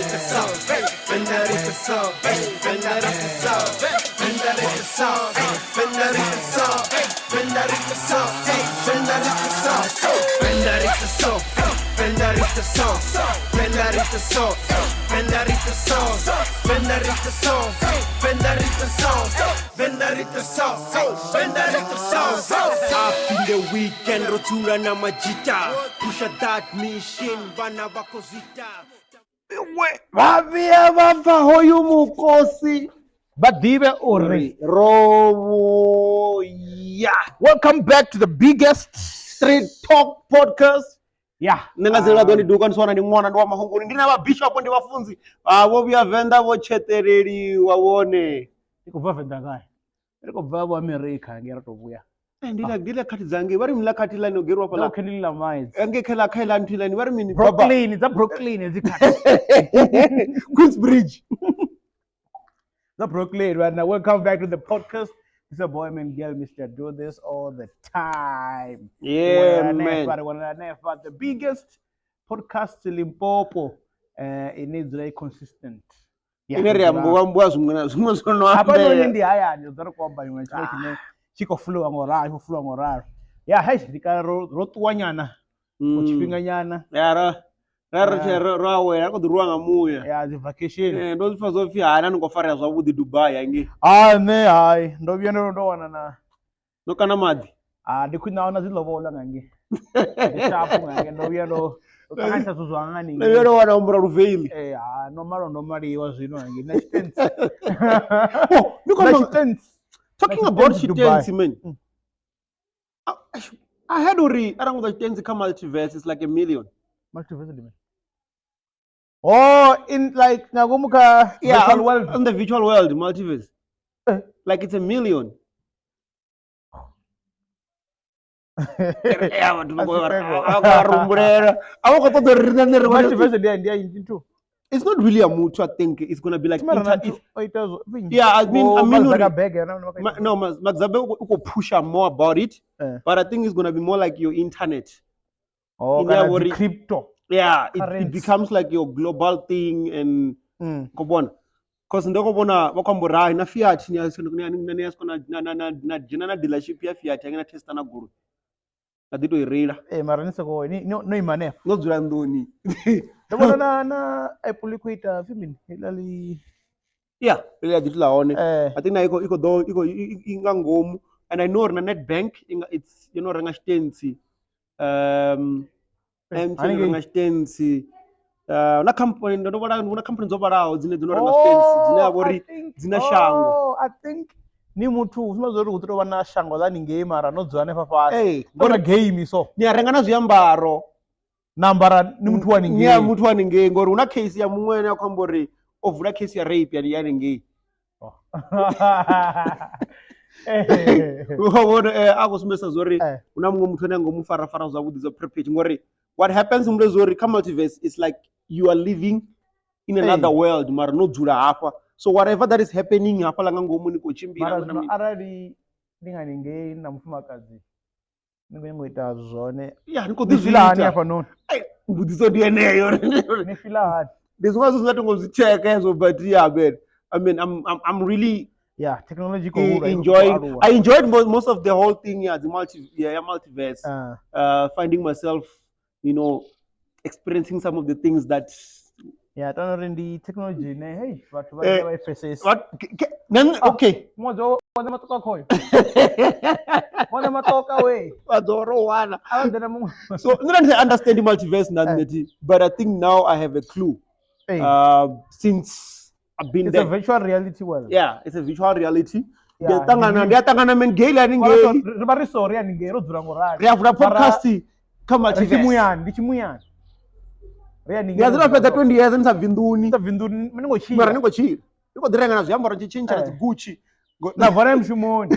the song, Venda the song, Venda the song, Venda the song, Venda the song, Venda the song, Venda the song, Venda the song, Venda the song, Venda the song, Venda the song, Venda the song, Venda the song, Venda the song, Venda the song. Up in the weekend, rotura na majita, pusha that machine, bana bakozita. Vha vhuya vha pfa hoyu mukosi vha ḓivhe uri ro vhuya. Welcome back to the biggest Street Talk Podcast. Nṋe nga dzina ḽa ḓo ndi duka ndi swana ndi ṅwana ndi wa mahunguni ndi na vhabishopo ndi vhafunzi vho vhuya Venḓa vho tsheṱeleliwa vhone. Ndi khou bva Venḓa gai? Ri khou bva vho America ngei ra tou vhuya. Ndi ḽa ndi ḽa khathi dza ngei vha ri mini ḽa khathi ḽa no geriwa fhaḽa. Kendrick Lamar. Ngei kha ḽa kha iḽa nthu iḽani vha ri mini? Brooklyn, dza Brooklyn hedzi khathi. Queens Bridge. The Brooklyn right now. Welcome back to the podcast. It's a boy man girl, Mr. Do This All the Time. Yeah, man. The biggest podcast in Limpopo. Ine dzula i consistent. Ine ri amba ambiwa zwiṅwe na zwiṅwe zwo no Hafhanoni ambea. ndi hayani ri ḓo ri khou amba iṅwe tshiṅwe tshine tshi khou fuluwa ngo ralo, tshi khou fuluwa ngo ralo. Ya hei ndi kale ro ṱuwa nyana for tshifhinga nyana. Ya ra ra ri tshi ro awela ri khou ḓi rwiwa nga muya. Ya dzi vacation. Ndo zwi pfa zwo pfhi hani a ni khou farea zwavhuḓi Dubai hangei. Ah nṋe hai ndo vhuya ndo wana na No kana maḓi. Ah ndi khwine ahuna dzi lobola nga ngei. Ndi sharp nga ngei ndo vhuya ndo ṱanganisa zwithu zwanga Ndo vhuya haningei. ndo wana humbula luveili. Eh ha no malo ndo maliwa zwino hangei na tshitentsi. Oh, ndi khou Na amba tshitentsi. talking Na about tshitentsi Dubai. tshitentsi man. I heard uri arali ngo tshitentsi kha multiverse it's like a million. Multiverse ndi mini? Oh, in like nga ngomu kha Yeah, virtual world. on the virtual world, multiverse. Eh. Like it's a million. Yeah, vhathu vha khou- vha khou rumbulela. A vha khou ṱoḓa uri riṋe riṋe ri wane- Multiverse ndi ya nthu. It's not really a muthu, I think. It's gonna be like Mara na inter- nthu o ita zwo. Yeah, I mean Mark uri- Zuckerberg yena no No, Mark Zuckerberg u khou pusha more about it, but I think it's gonna be more like your internet. Oh, Ine ya kana vha uri- dzi crypto. Yeah, it Currency. becomes like your global thing and khou vhona. Cause ndo khou vhona vha khou amba uri hai na Fiat ni a ni a swika na dzhena na dealership ya Fiat ya na testa na goloi. Na ḓi to i reila. Eh mara ni soko ni no ima hanefha. No dzula nḓuni. Ndo vhona na Apple i khou ita pfi mini? Heiḽa ḽi Yeah, ḽi a ḓi ḽa hone. eh I think na i khou ḓo i khou i nga ngomu and I know uri na Nedbank i nga it's yo no renga tshitentsi. MTN haningei. renga tshitentsi. Na company ndo vhala hu na company dzo vhalaho dzine dzo no renga tshitentsi dzine ha vha uri dzi na shango. Oh, I think ni muthu zwi uri hu ḓo tou vha na shango ḽa haningei mara no dzula hanefha fhasi. Ee, Ngori game so. ni a renga na zwiambaro. Na ambara ni muthu wa Ni a haningei. muthu wa haningei ngori hu na case ya muṅwe ane a khou amba uri o vula case ya rape ya haningei. U vhona a khou sumbedzisa zwa uri hu na muṅwe muthu ane a ngo mu farafara zwavhuḓi zwa prepaid ngori what happens humbule zwa uri kha multiverse it's like you are living in another world mara no dzula hafha so whatever that is happening hafhaḽa nga ngomu ni khou tshimbila Mara na zwino mini. arali ndi nga haningei na mufumakadzi ni khou nyanga u ita zwone Yeah, ni khou ni ḓi zwi fila hani ita. hafhanoni? Ai, mbudziso ndi yeneyo. Ni fila hani? Ndi zwiṅwe zwithu zwine a thi ngo zwi tsheka hezwo but yeah man I mean I'm really Yeah, technology i khou hula, i khou enjoying aluwa. I enjoyed most of the whole thing yeah the multi yeah, multiverse. Finding myself, you know, experiencing some of the things that Yeah, tano uri ndi technology ine hey vhathu vha vha i pfesesi. What? Okay. Ṅwedzi wa matoka khoyo. Wana matoka we. Vha ḓo ro wana. A vha ḓe na muṅwe. So nṋe ndi understand multiverse na nṋe, but I think now I have a clue. Hey. Since I've been It's there. a virtual reality world. Yeah, it's a virtual reality. Yeah, Ndi a ṱangana man gay ḽa haningei. Ri vha ri sorry haningei ro dzula ngo rali. Ri a vula podcast kha Ri multiverse. tshimuyani, ndi tshimuyani. Ri haningei. Ndi a dzula fhedza 20 years ni sa bvi nḓuni. Sa bvi nḓuni, ni ngo tshila. Mara ni khou tshila. Ni khou ḓi renga na zwiambaro tshi tshintsha na dzi Gucci. Na vala mushumoni.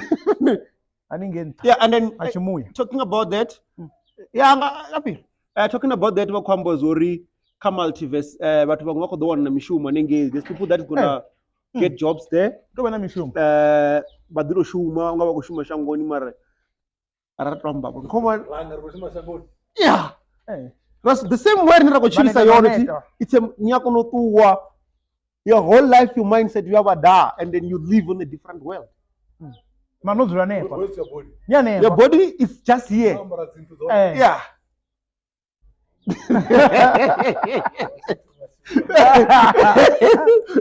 Haningei nṱha. Yeah, and then A tshimuya. Talking about that. Yeah, nga afhi. Talking about that vha khou amba zwo uri kha multiverse vhathu vhaṅwe vha khou ḓo wana na mishumo hanengei. There's people that is gonna get jobs there. Tou vha na mishumo. Vha ḓi to shuma unga vha khou shuma shangoni mara ra to amba vho. Come on. Vhana ri khou shuma shangoni. Yeah. Because the same way rine ra khou tshilisa Vha neta, yone vha thi, neta. it's a ni a kona u ṱuwa your whole life your mindset you have da and then you live in a different world. Mara no dzula hanefha. Where's your body? Ni hanefha. Your body is just here. Wo ambara dzinthu dzoṱhe. Eh. Yeah.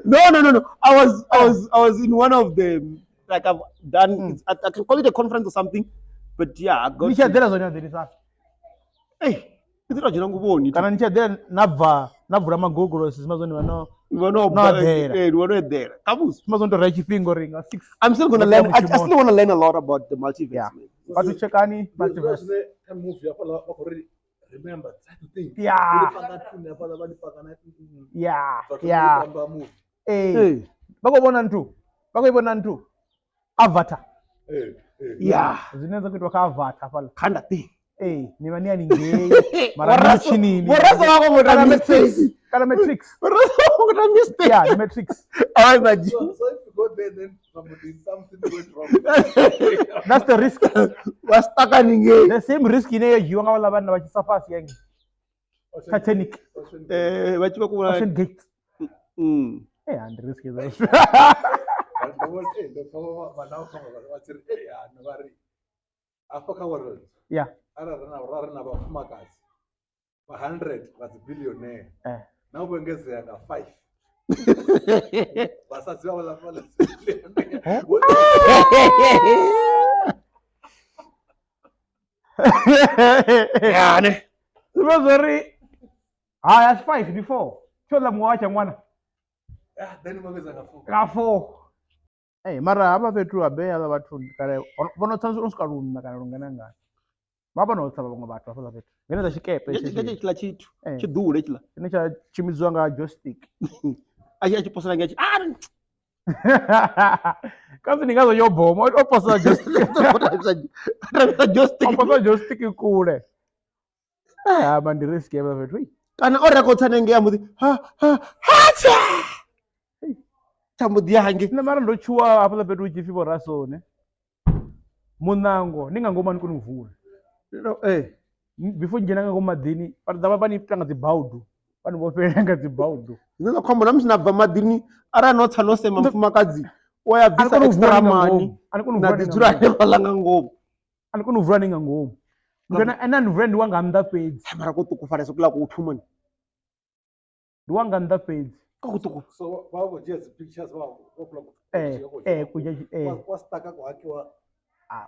No. I was in one of the, like, I've done I can call it a conference or something, but yeah, I got Ni tshi eḓela zwone eḓelisa. Hey, ndi ḓo dzhena nguvhoni. Kana ni tshi eḓela na bva na vula magogolosi zwima zwone vha no Ndi no no eḓela. Eh, ndi no eḓela. Kabusi. Zwima zwone to rea tshifhinga uri nga 6. I'm still gonna Ndi learn. I mushumo. still wanna learn a lot about the multiverse. Yeah. Man. Vhathu tshekani Ndi zwiḽa multiverse. zwine kha movie hafhaḽa vha khou ri remember try to think. Yeah. Vho ḽi paka thuni hafhaḽa vha ḽi paka na Yeah. vhathu Yeah. vha tamba movie. Eh. Hey. Vha khou vhona nthu. Vha khou i vhona nthu. Avatar. Eh, eh. Yeah. Zwine zwa khou itwa kha Avatar hafhaḽa. Kinda thing. Eh, ni vha ni haningei. Mara ni mutshinini. Boraso wa go Kana mistake. Matrix. Kana Matrix. Boraso wa go mistake. Yeah, ni Matrix. I imagine. So if you go there, then something went wrong. That's the risk. Wa stuck haningei. The same risk ine yo dzhiiwa nga vhaḽa vhanna vha tshi tsa fhasi yangi. Titanic. Eh, vha tshi vha ku Ocean Gate. Eh, and risk is Ndo pfa vhana vha tshi ri eh ano vha ri afha kha world Yeah. arali ra na vhafumakadzi vha 100 vha dzi billionaire Eh. na u engedzea nga 5 vhasadzi vha vhaḽa vha dzi billionaire. Yeah, ne. Zwi vha zwo ri hayi asi 5 ndi 4. Tsho ḽa muṅwe wa tsha ṅwana Ah, then vho engedza nga 4. nga 4. Eh, mara hafha fhethu ha bea vhathu kale vho no tsa u swika luṋa kana lungana ngani. Vha vho no tsa vhaṅwe vhathu hafhaḽa fhethu. Ngeno dza tshikepe Tshi tshi tshila tshithu. Eh. Tshidule tshila. tshine tsha tshimbidziwa nga joystick. A tshi posela ngetsho. Ah. Kasi ndi ngazwo yo boma o posa joystick. Travisa joystick. O posa joystick kule. Eh, haba ndi risk hafhaḽa fhethu. Ei. Kana o rekotsa hanengei a mbo ḓi ha ha ha tsha. Tsha mbo ḓi ya hangei. Nṋe mara ndo tshuwa hafhaḽa fhethu hu tshi pfi vho Rasone. Muṋango ni nga ngomu a ni koni u vula. Eh. Before ni dzhena nga ngomu maḓini vha ḓa vha ni ita nga dzi baudu. Vha ni vhofhelela nga dzi baudu. Zwine zwa khombo na musi na bva maḓini arali no tsa no sema mufumakadzi u ya A ni bvisa koni u vula extra ni nga money ngomu. A ni koni u na vula ḓi ni nga dzula ngomu. hanefhaḽa nga ngomu. A ni koni u vula ni nga ngomu. Muthu ane a ni vula ndi wa nga nnḓa fhedzi. Hai, mara ko ṱukufhalesa kuḽa ku thuma ni. Ndi wa nga nnḓa fhedzi. Ka ku ṱuku. So vha vho dzhia dzi pictures vha vho kula Eh, eh, kudzhia eh. kwa staka ku hakiwa. Ah,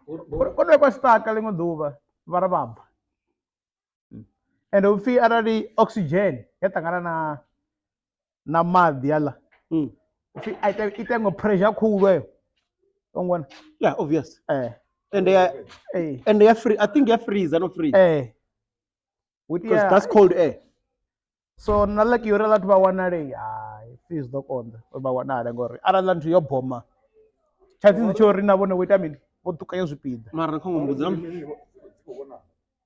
Ko no kwa staka ḽiṅwe ḓuvha vha ra vha bva. Ende hu pfi arali oxygen ya ṱangana na maḓi aḽa upfi a ita ita iṅwe pressure khulu eyo. O ngwana. Yeah, obvious. Eh. And they are, Eh. and they are free. I think they are freeze, not free. Eh. Hu Because tea that's cold air. So na lucky uri vhathu vha wanale hai pfi zwi ḓo konḓa uri vha wanale ngori arali ḽa nthu yo boma chances ndi tsho uri na vhone vho ita mini vho ṱukanya zwipiḓa. Mara kho ngombudza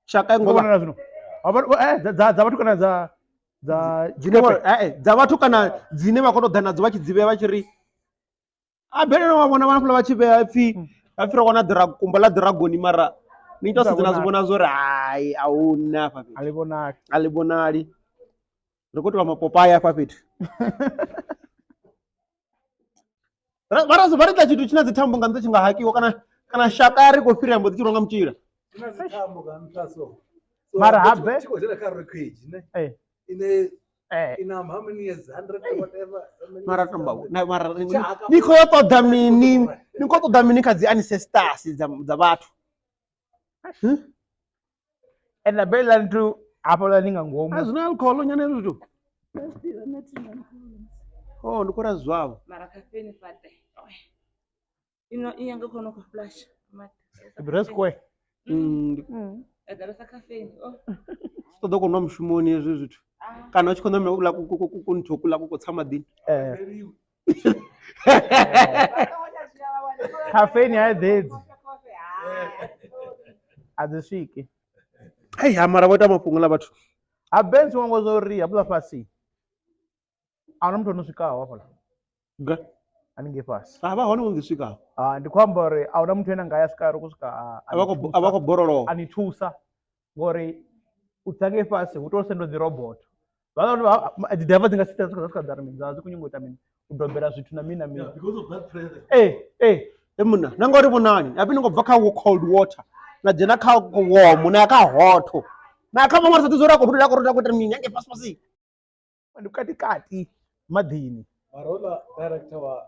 shaka Vho ngo vhonala zwino. Ha vha- eh, dza dza vhathu kana dza dza dzine vha eh dza vhathu kana dzine vha khou tou ḓa nadzo vha tshi dzi vhea vha tshi ri a bele no vha vhona vhana vha tshi vhea pfi vha pfi ro wana kumba ḽa dragoni mara ni ita sedza na zwi vhona zwori hai a huna hafha fhethu a ḽi vhonali. A ḽi vhonali ri khou tovha mapopai hafha fhethu. Vha ri ita tshithu tshi na dzi thambo nga nṱha tshi nga hakiwa kana shaka ya ri khou fhira ya mbo ḓi tshi rwa nga mutshila. Tshi na dzi thambo nga nṱha so. So Mara habe- tshi khou dzhena kha wreckage ne. Eh. Ine Eh. ina how many years 100 whatever. How many Mara years tamba down na mara Tshaka. ni khou yo ṱoḓa mini ni khou ṱoḓa mini kha dzi ancestors dza vhathu. Ende habe ḽa nthu hafhaḽa ni nga ngomu. A zwina alcohol nyana hezwo zwithu. Oh ndi khou ra zwavho. Mara caffeine fate. Ino inyanga khona ku flash. Ibra square. Edzalesa caffeine. Oh. Zwi ṱoḓa u khou nwa mushumoni hezwi zwithu. Kana u tshi khou ṋamela kuḽa kunthu kuḽa ku khou tsa maḓini. Eh. Caffeine ha eḓedzi. A dzi swiki. Hei ha mara vho ita mafhungo ḽa vhathu. Ha Benz wa ngwa uri hafhaḽa fhasi. A huna muthu ono swikaho hafhaḽa. Ga. Haningei fhasi. A vha hone vho ḓi swikaho. Ah, ndi khou amba uri a huna muthu ane anga ya swika ri khou swika A vha khou borolowa. a ni thusa ngori U tsa ngei fhasi hu tea u sendwa dzi robot. Vha dzi diver dzi nga si dza swika dza ri mini dza dzi khou nyanga u ita mini u dobela zwithu na mini na mini. Yeah, because of that pressure. Ee ee e munna na ngori vhonani hafhi ni khou bva kha cold water na dzhena kha warm na ya kha hot na kha maṅwe ri sa ḓi zwa uri a khou rula a khou rula a khou ita mini hangei fhasi fhasi. Ndi vhukati kati maḓini. Mara houḽa director wa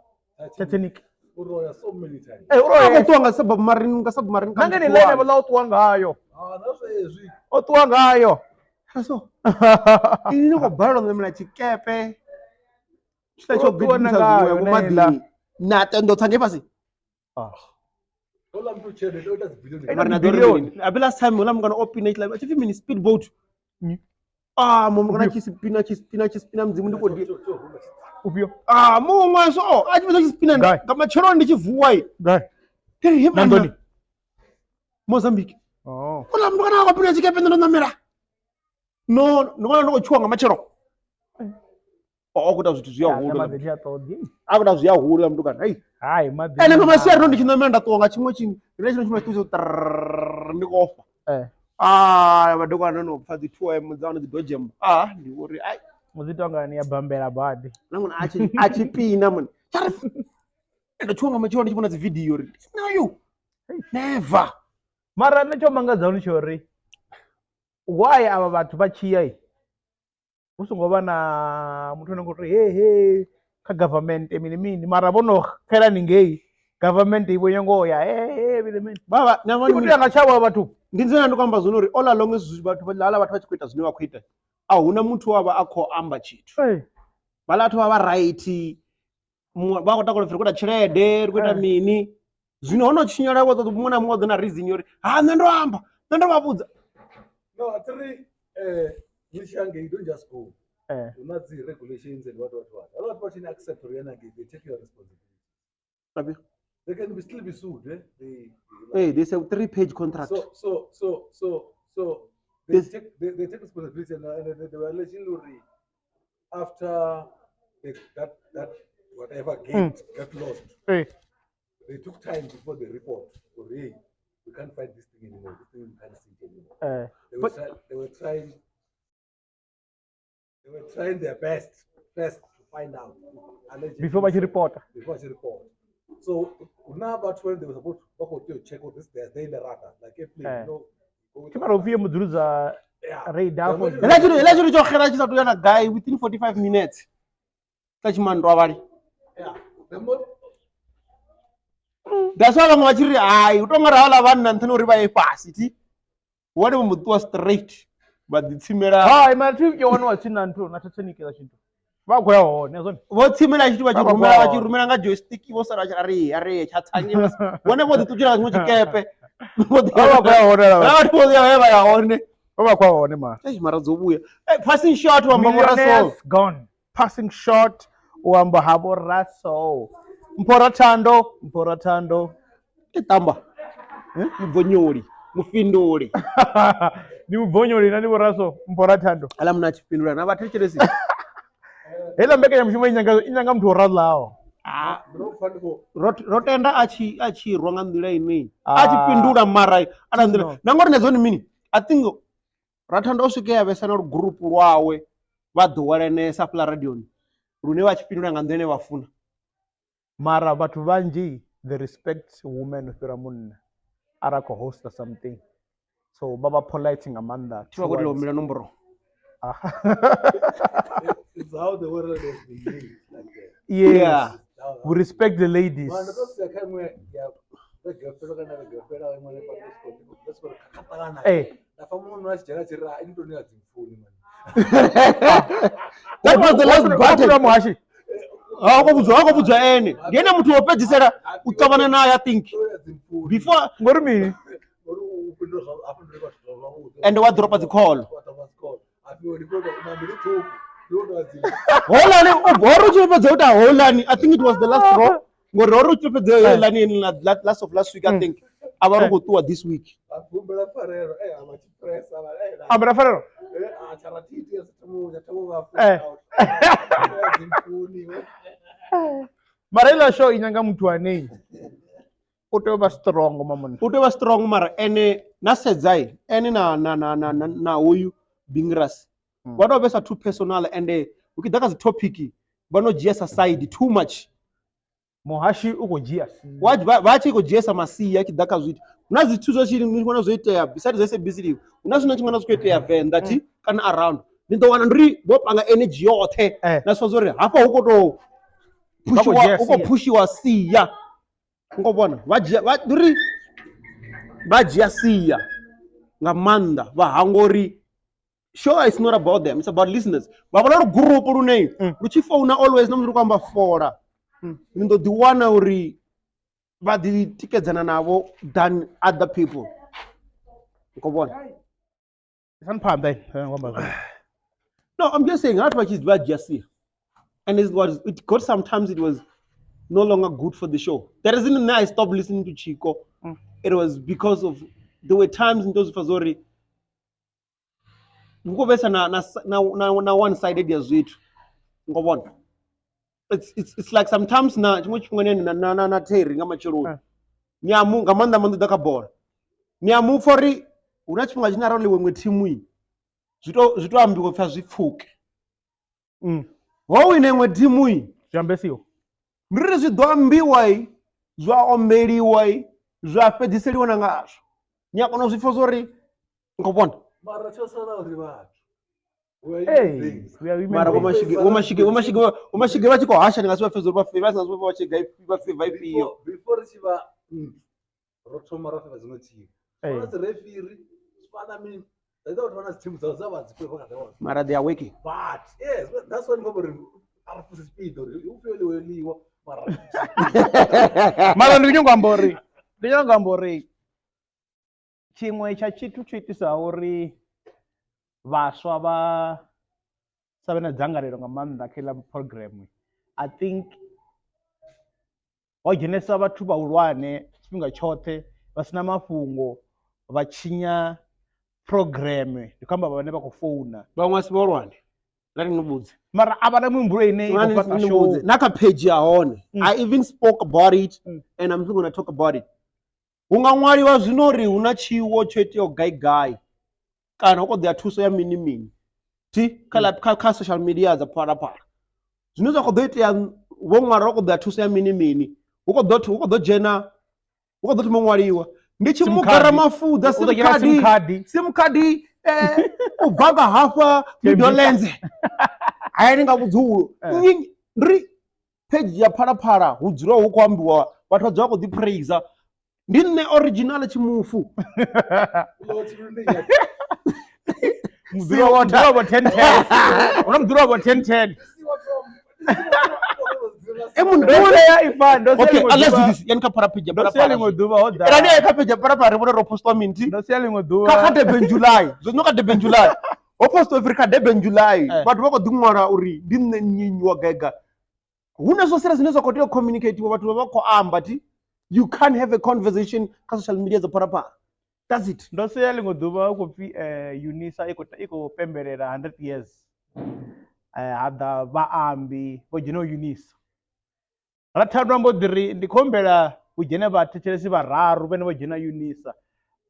Titanic. U roya so many times. Ee, u roya. A khou ṱuwa nga submarine nga submarine Na ngeni ḽine vho ḽa o ṱuwa ngayo. Ah, na zwezwi. O ṱuwa ngayo. So ini ni khou balelwa u ṋamela tshikepe tshiḽa tsho O ṱuwa na gidimisa ngayo, zwiṅwe vho neiḽa. maḓini na tenda u tsa ngei fhasi. Ah. Houḽa muthu tshelede o ita dzi billion. Mara na Billion. ḓo ri last time houḽa mungana o pina tshiḽa tshi pfi mini speed boat. Nnyi? Ah, muṅwe mungana tshi spina tshi spina tshi spina mudzimu ndi khou di. Ufhio? Ah, muṅwe so a tshi fhedza tshi spina Gai. nga matsheloni ndi tshi vuwa i. Gai. He he Nandoni. banna. Mozambique. Oh. Houḽa muthu kana a khou pina tshikepe nṋe ndo ṋamela. No, ndo vhona ndo khou tshuwa nga matshelo. O khou ita zwithu zwi a hula. Maḓi thi a ṱoḓi. A khou ita zwi a hula muthu kana. Hey. Hai maḓi. Ene nga masiari ndo ndi tshi ṋamela nda ṱuwa nga tshiṅwe tshi rine tshino tshifhinga tshiṱuku trrrr ndi khou fa. Eh. Ah, vhadokwana no pfa dzi 2 am dza hone dzi dodgem. Ah, ndi uri ai Mudzi tonga ni ya bambela badi. na ṅwana a tshi a tshi pina mani. Tsha ri ndo tshuwa nga matshelo ndi tshi vhona dzi video uri now you never. Mara nṋe tsho mangadzaho ndi tsho uri why avha vhathu vha tshi ya hu songo vha na muthu ane khou ri he he kha government mini mini mara vho no xela haningei government i vho nyango ya he he mini mini. Baba, na Ndi khou tea nga tshavho havha vhathu. Ndi nzena ndi khou amba zwone uri all along hezwi vhathu vha ḽa vhathu vha tshi khou ita zwine vha khou ita a huna muthu wa vha a khou amba tshithu. Vhaḽa vhathu vha vha right muṅwe vha khou takala upfhi ri khou ita tshelede ri khou ita mini zwino ho no tshinyala vho ṱoḓa muṅwe na muṅwe ḓo na reason uri ha nṋe ndo amba nṋe ndo vha vhudza. No, a thi ri ni tshi ya ngei don't just go. Hu na dzi regulations and what what what. Havha vhathu vha tshi ni accept uri ya ngei they take your responsibility. They can be still be sued, eh? They, hey, there's a 3-page contract. So they take they take responsibility and they were alleging after they, that whatever gate got lost. Hey. They took time before they report. Or hey, we can't find this thing anymore. This thing we can't see it anymore. They were trying their best first to find out. Before they report. Before they report. So now about when they were supposed to check out this, they're in the radar, like a plane, you know. Radar. Guy within 45 minutes. Touch man robbery. Yeah. That's why I'm watching. I don't know how I want to revive fast. What was straight, but the similar. Hi, my trip. You want to see Nantu, not to send you. Vho tsimela tshithu vha tshi rumela vha tshi rumela nga joystick vho sala vha tshi ari tsha tsanyi vhone vho ḓi ṱutshela tshiṅwe tshikepe vho ḓi vha khou ya hone vhathu vho ḓi ya vha ya hone vha khou ya hone mara eish mara dzo vhuya passing shot wa amba vho Rasoul gone passing shot u amba ha vho Rasoul Mpho Rathando i tamba mubvonyoli mufhinduli ndi mubvonyoli na ndi vho Rasoul Mpho Rathando ala muna tshi fhindula na vhathu tshelesi heiḽa mbekanyamushumo i nyanga muthu o ralaho. Ro tenda a tshi rwa nga nḓila ine a tshi fhindula mara ana nḓila na ngori na zwone mini I think Rathando o swika ya vhesa na group lwawe vha ḓowelenesa fhaḽa radioni lune vha tshi fhindula nga nḓila ine vha funa. Mara vhathu vhanzhi they respect women u fhira munna ara khou hosta something so vha vha polite nga maanḓa. Thi vha khou tea u humbela nomboro. It's how the world has been made like that. Yes. Yeah. We respect the ladies. That was the last button. Ha ko ene. Ndi ene muthu wo fhedzisela u ṱavhana naye I think. Before ngori mini? And wa dropa dzi call. Holani hori u tshi fhedza u ita Holani I think it was the last row. Ngori hori u tshi fhedza Holani in last of last week I think. A vha ri khou ṱuwa this week. Ambela pfarelo. Mara iḽa show i nyanga muthu ane u tea u vha strong mamona. U tea u vha strong mara ene na sedzai ene na na na na na uyu Bingras vha tou vhesa too personal and hu tshi ḓa kha dzi topic vha no dzhiesa side too much. Muhashi u khou dzhia sia. Wa vha tshi khou dzhiesa masia tshi ḓa kha zwithu. Hu na zwithu zwa tshi ni vhona zwo itea besides zwa SABC Live hu na zwine tshi vhona zwi khou itea Venḓa thi kana around ni ḓo wana ndi uri vho panga energy yoṱhe na zwa uri hafha hu khou tou phushiwa hu khou phushiwa sia ngo vhona vha dzhia vha ndi uri vha dzhia sia nga maanḓa vha hangwa uri show is not about them it's about listeners vha vhona uri gurupu lune lu tshi founa always na musi ri khou amba fola ni ḓo ḓi wana uri vha ḓi tikedzana navho than other people ngo vhona. Isani phanḓa ini, ngo amba zwone. No, I'm just saying, vhathu vha tshi vha dzhia sia and it was it got sometimes it was no longer good for the show. The reason nṋe I stopped listening to Chiko it was because of there were times ndo zwi pfa zwa uri hu khou vhesa na na na na one sided ya zwithu ngo vhona. It's like sometimes na tshiṅwe tshifhinga ni na na na na Terry nga matsheloni ni a mu nga maanḓa maanḓa ḓa kha bola ni a mu pfa uri hu na tshifhinga tshine arali ḽiṅwe thimu zwi to ambiwa pfha zwi pfuke ho wina iṅwe thimu zwi ambesiwa ndi ri zwi ḓo ambiwa zwa ombeliwa zwa fhedziseliwa na ngazwo ni a kona u zwi pfa zwa uri ngo vhona. Mara tsho sala uri vhathu. Hey, we are women. Mara vho Mashige vho Mashige vho Mashige vho Mashige vha tshi khou hasha ni nga si vha pfe uri vha vha si vha tshi gai vha favor ifhio. Before ri tshi vha ro thoma ra favor dziṅwe thimu. Fana dzi referee, fana mini. Dza ita vhathu vha na dzi thimu dzavho dza vha dzi favor kha ḓa. Mara they are working. But yes, that's why ndi uri a ri fuse tshipiḓa uri u feel liwe liwa mara. Mara ndi nyongo amba uri ndi nyongo amba uri tshiṅwe tsha tshithu tsho itisaho uri vhaswa vha sa vhe na dzangalelo nga maanḓa kha iḽa program I think ho dzhenesa vhathu vhahulwane tshifhinga tshoṱhe vha sina mafhungo vha tshinya program ndi khou amba vhane vha khou founa vhaṅwe a si vhahulwane nda ndi vhudze mara a vha na mihumbulo ine i khou fhaṱa show na kha page ya hone I even spoke about it and I'm still gonna talk about it. Hu nga ṅwaliwa zwino uri hu na tshiwo tsho iteaho gai gai kana hu khou ḓea thuso ya mini mini thi kha ḽa kha kha social media dza phalaphala zwine zwa khou ḓo itea vho ṅwala hu khou ḓea thuso ya mini mini hu khou ḓo hu khou ḓo dzhena hu khou ḓo thoma u ṅwaliwa ndi tshi mugara mafudza sim card sim card sim card u bva nga hafha Midlands hayani nga vhudzulo nnyi ndi page ya phalaphala hu dzula hu khou ambiwa vhathu vha dzula vha khou ḓi praise ndi nṋe original tshimufu Mudzula wa 1010 una mudzula wa 1010 Okay, let's do this. Yani kha phalaphala ndo sia ḽiṅwe ḓuvha ho ḓa Rani kha page ya phalaphala ri vhone ro postwa minti ndo sia ḽiṅwe ḓuvha kha kha Durban July zwino kha Durban July ho postwa every kha Durban July vhathu vha khou ḓi ṅwala uri ndi nṋe nnyi nnyi wa gaigai hu na zwo sala zwine zwa khou tea u communicate vhathu vha vha khou amba thi you can't have a conversation kha social media dza phalaphala that's it ndo sea ḽiṅwe ḓuvha hu khou pfhi unisa i khou pembelela 100 years ha ḓa vhaambi vho dzhenaho unisa Rathando a mbo ḓi ri ndi khou humbela hu dzhene vhathetshelesi vhararu vhane vho dzhena unisa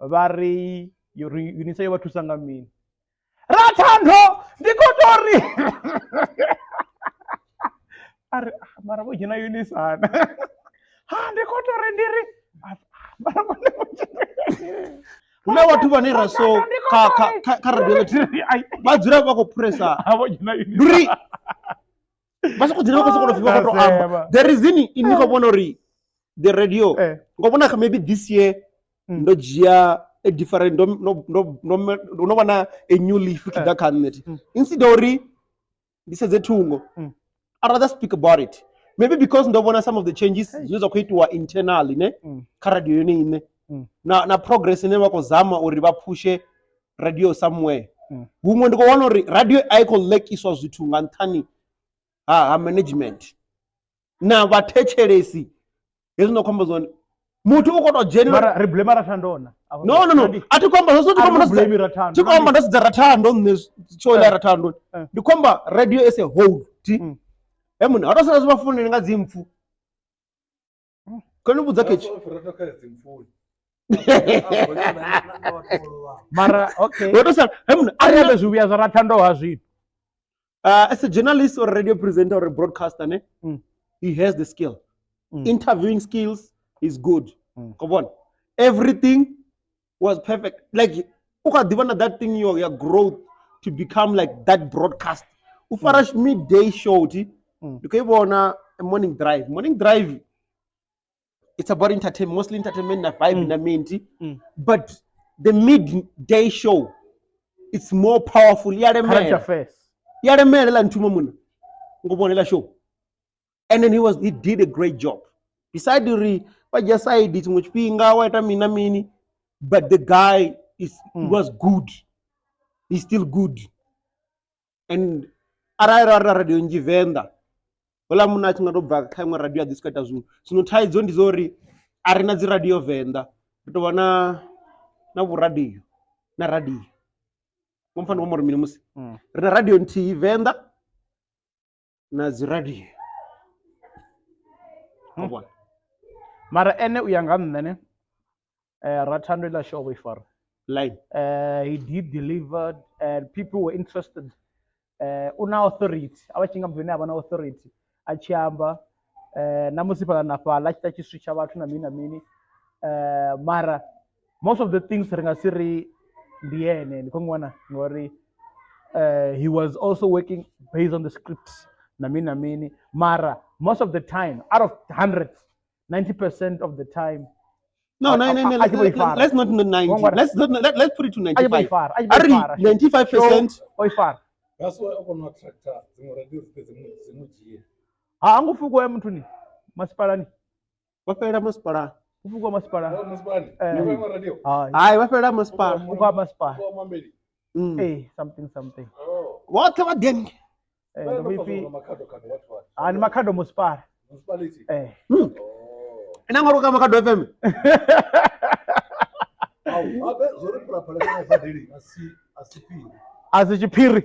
vha ri unisa yo vha thusa nga mini Rathando ndi khou tou ri a ri ah, mara vho dzhena unisa na ha ndi khou tou ri ndi ri ah, mara vhone vho dzhena hu na vhathu vhane ra so kha kha kha kha radio vha dzula vha khou phuresa vho dzhena ndi uri vha soko dzhena vha khou sokou vha khou tou amba the reason ini khou vhona uri the radio eh. ngo vhona kha maybe this year mm. ndo dzhia a different ndo ndo ndo ndo vha na a new leaf tshi ḓa eh. kha nṋe mm. instead uri ndi sedze thungo mm. I rather speak about it maybe because ndo vhona some of the changes zwine zwa khou itiwa internally ne kha radio yone ine na na progress ine vha khou zama uri vha phushe radio somewhere huṅwe ndi khou wana uri radio a i khou lekiswa zwithu nga nṱhani ha ha management na vhathetshelesi hezwi ndo khou amba zwone muthu u khou tou dzhenela mara ri blame Rathando na no no no a thi khou amba zwo thi khou amba thi khou amba ndo sedza Rathando nṋe tsho ḽa Rathando ndi khou amba radio as a whole thi he munna ha tou sala zwi vha founele nga dzimpfu kho ni vhudza ketshi Mara okay. Ro to sala he munna A ri ambe zwivhuya zwa Rathando ha zwino. As a journalist or radio presenter or a broadcaster ne he has the skill. Interviewing skills is good. Come on. Everything was perfect. Like u kha ḓivha na that thing your growth to become like that broadcast. U fara midday show thi. Ndi khou i vhona morning drive. Morning drive it's about entertainment, mostly entertainment na vibe na minti. But the midday show it's more powerful. Ya Current lemela. affairs. Ya lemela la nthumo muna. Ngobonela show. And then he did a great job. Beside uri wa dzhia side tshiṅwe tshifhinga wa ita mini na mini, but the guy is was good. He's still good. And arali ra ri radio nnzhi Venḓa, houḽa munna a tshi nga tou bva kha iṅwe radio a ḓi swika ita zwiṅwe. Zwino thaidzo ndi zwa uri a ri na dzi radio Venḓa, ri tou vha na vhuradio na radio. Vho mpfa ndi khou amba uri mini musi ri na radio nthihi Venḓa na dzi radio. Wa vhona? Mara ene u ya nga nṋe ne Rathando iḽa show vho i fara. Line. He did deliver and people were interested. U na authority, a vha tshi nga muthu ane a vha na authority a tshi amba na musi fhaḽa na fhaḽa a tshi ita tshi switsha vhathu na mini na mini. Mara most of the things ri nga si ri ndi ene, ndi khou ṅwana ngori he was also working based on the script na mini na mini. Mara most of the time, out of 100, 90% of the time No, no, no, no, A tshi vho i fara. let's not 90. Wrong one. Let's not, let's put it to A tshi vho i 95. fara, a tshi vho i Ari fara. 95%. O i fara. That's why o kona u attracta dziṅwe radio dzi dzi mu dzhie. Ha ngo fukiwa ya muthuni masipalani. Vha fhelela masipala. U fukiwa masipala. Wa masipalani? Ndi wa radio? Hai. Hai, vha fhelela masipala. Fukiwa masipala. Wa Mameli. Something something. Oh. Vhoṱhe vha ḓi Ndo Vha ipfi vha Makhado khado vhathu vha. Ha ni Makhado masipala. Municipality. Oh. Ina ngori ka Makhado FM. Au, habe zwo ri phalaphala nga badeli a si phiri. A si tshiphiri.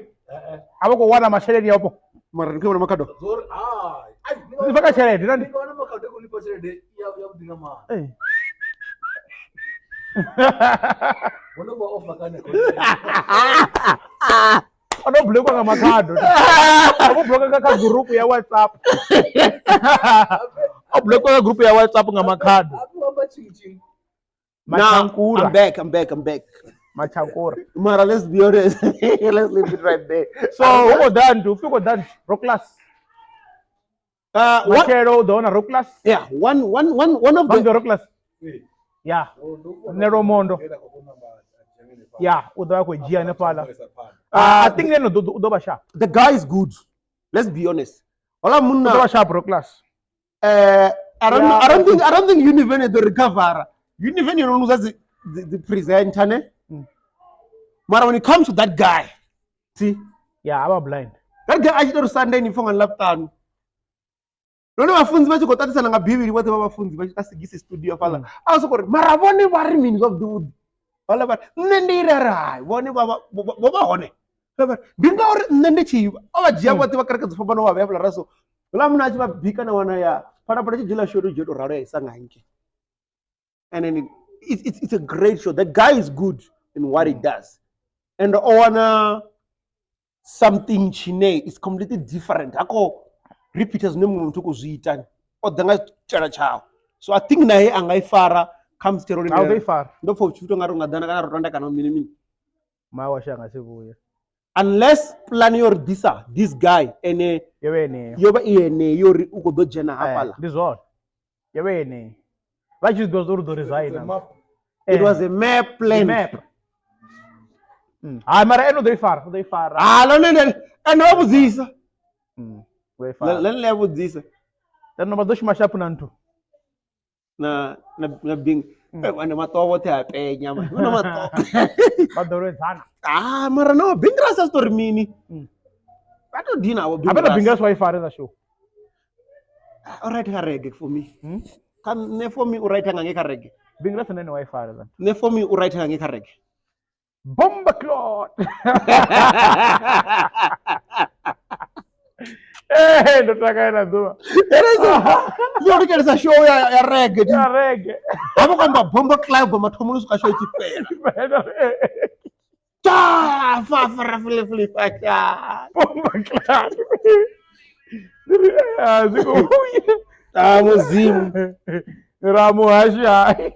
A vha khou wana masheleni yapo. Mara ndi khou vhona Makhado. Zwo ri hai. Ai, Ndi bva kha tshelede nani? Ndi wana Makhado khou lifha tshelede ya vhuḓi nga maanḓa. Vhone vha offer kana O no blockwa nga Makhado. O vho blockwa kha group ya WhatsApp. O blockwa kha group ya WhatsApp nga Makhado. Machankura. I'm back, I'm back, I'm back. Machankura. Mara, let's be honest. Let's leave it right there. So, who go down to? Who go down? Rock class. Machelo u ḓo wana rock class. Yeah, one of the rock class. Yeah. Nero Mondo. Yeah, u ḓo vha khou dzhia hanefhaḽa. I think neno u ḓo vha sharp. The guy is good. Let's be honest. Hola munna. U ḓo vha sharp rock class. I don't know, I don't think Univen the recover. Univen you know the presenter ne. Mara when it comes to that guy, see? Yeah, I'm blind. That guy actually Sunday ni fonga laptop. None vafunzi va tshi khou tatisana nga Bivhili vhoṱhe vha vhafunzi vha tshi sigisi studio fhaḽa. A soko ri mara vhone vha ri mini zwavhuḓi vhuḓi. Vhaḽa vha nṋe ndi ri ari hai vhone vha vho vha hone. Ndi ngauri nṋe ndi tshi o vha dzhia vhoṱhe vha kereke dzo fhambanaho vha vhea fhaḽa raso. Houḽa munna a tshi vha bika na wana ya phalaphala tshi dzhia show to dzhia to ralo ya isa nga hangei. And then it's a great show. The guy is good in what he does. And o wana something tshine is completely different. Hako repeat zwine muṅwe muthu khou zwi ita o ḓa nga tshela tshawe. So I think naye a nga i fara kha musi thero A u ḓo i fara. Ndo pfa u tshi nga ri u nga ḓana kana ro tonda kana mini mini. Mai washu a nga si vhuye. Unless plan yo ri ḓisa this guy ene yo vha yeneyo. Yo vha i yeneyo yo ri u khou ḓo dzhena hafhaḽa. Ndi zwone. Yo vha yeneyo. Vha tshi zwi ḓivha uri u ḓo resign. It was a map plan. Map. Hai mara ene u ḓo i fara, u ḓo i fara. Ah, ḽone ene wa vhudzisa. U ḓo i fara. Ḽone ḽi a vhudzisa. Ḽone vha ḓo shuma sharp na nthu. Na na bing. Ane maṱo vhoṱhe a penya man. Vhona maṱo. Vha ḓo lwedzana. Ah, mara no Bingras a story mini. Vha to dina vho Habe na Bingras wa i fara show. All right ka reggae for me. Ka ne for me u right nga nge ka reggae. Bingras nene wa i fara la. Ne for me u right nga nge ka reggae. Bomba clot. Eh, ndo takalela ḓuvha. Yo lukelesa show ya reggae. Ya reggae. Ha vha khou amba Bombo Club mathomoni u swika show i tshi fhela. Ta fa fa ra fle fle fa ta. Bombo Club. Ah, zwi khou vhuya. Ah, Mudzimu. Ra muhashi hai.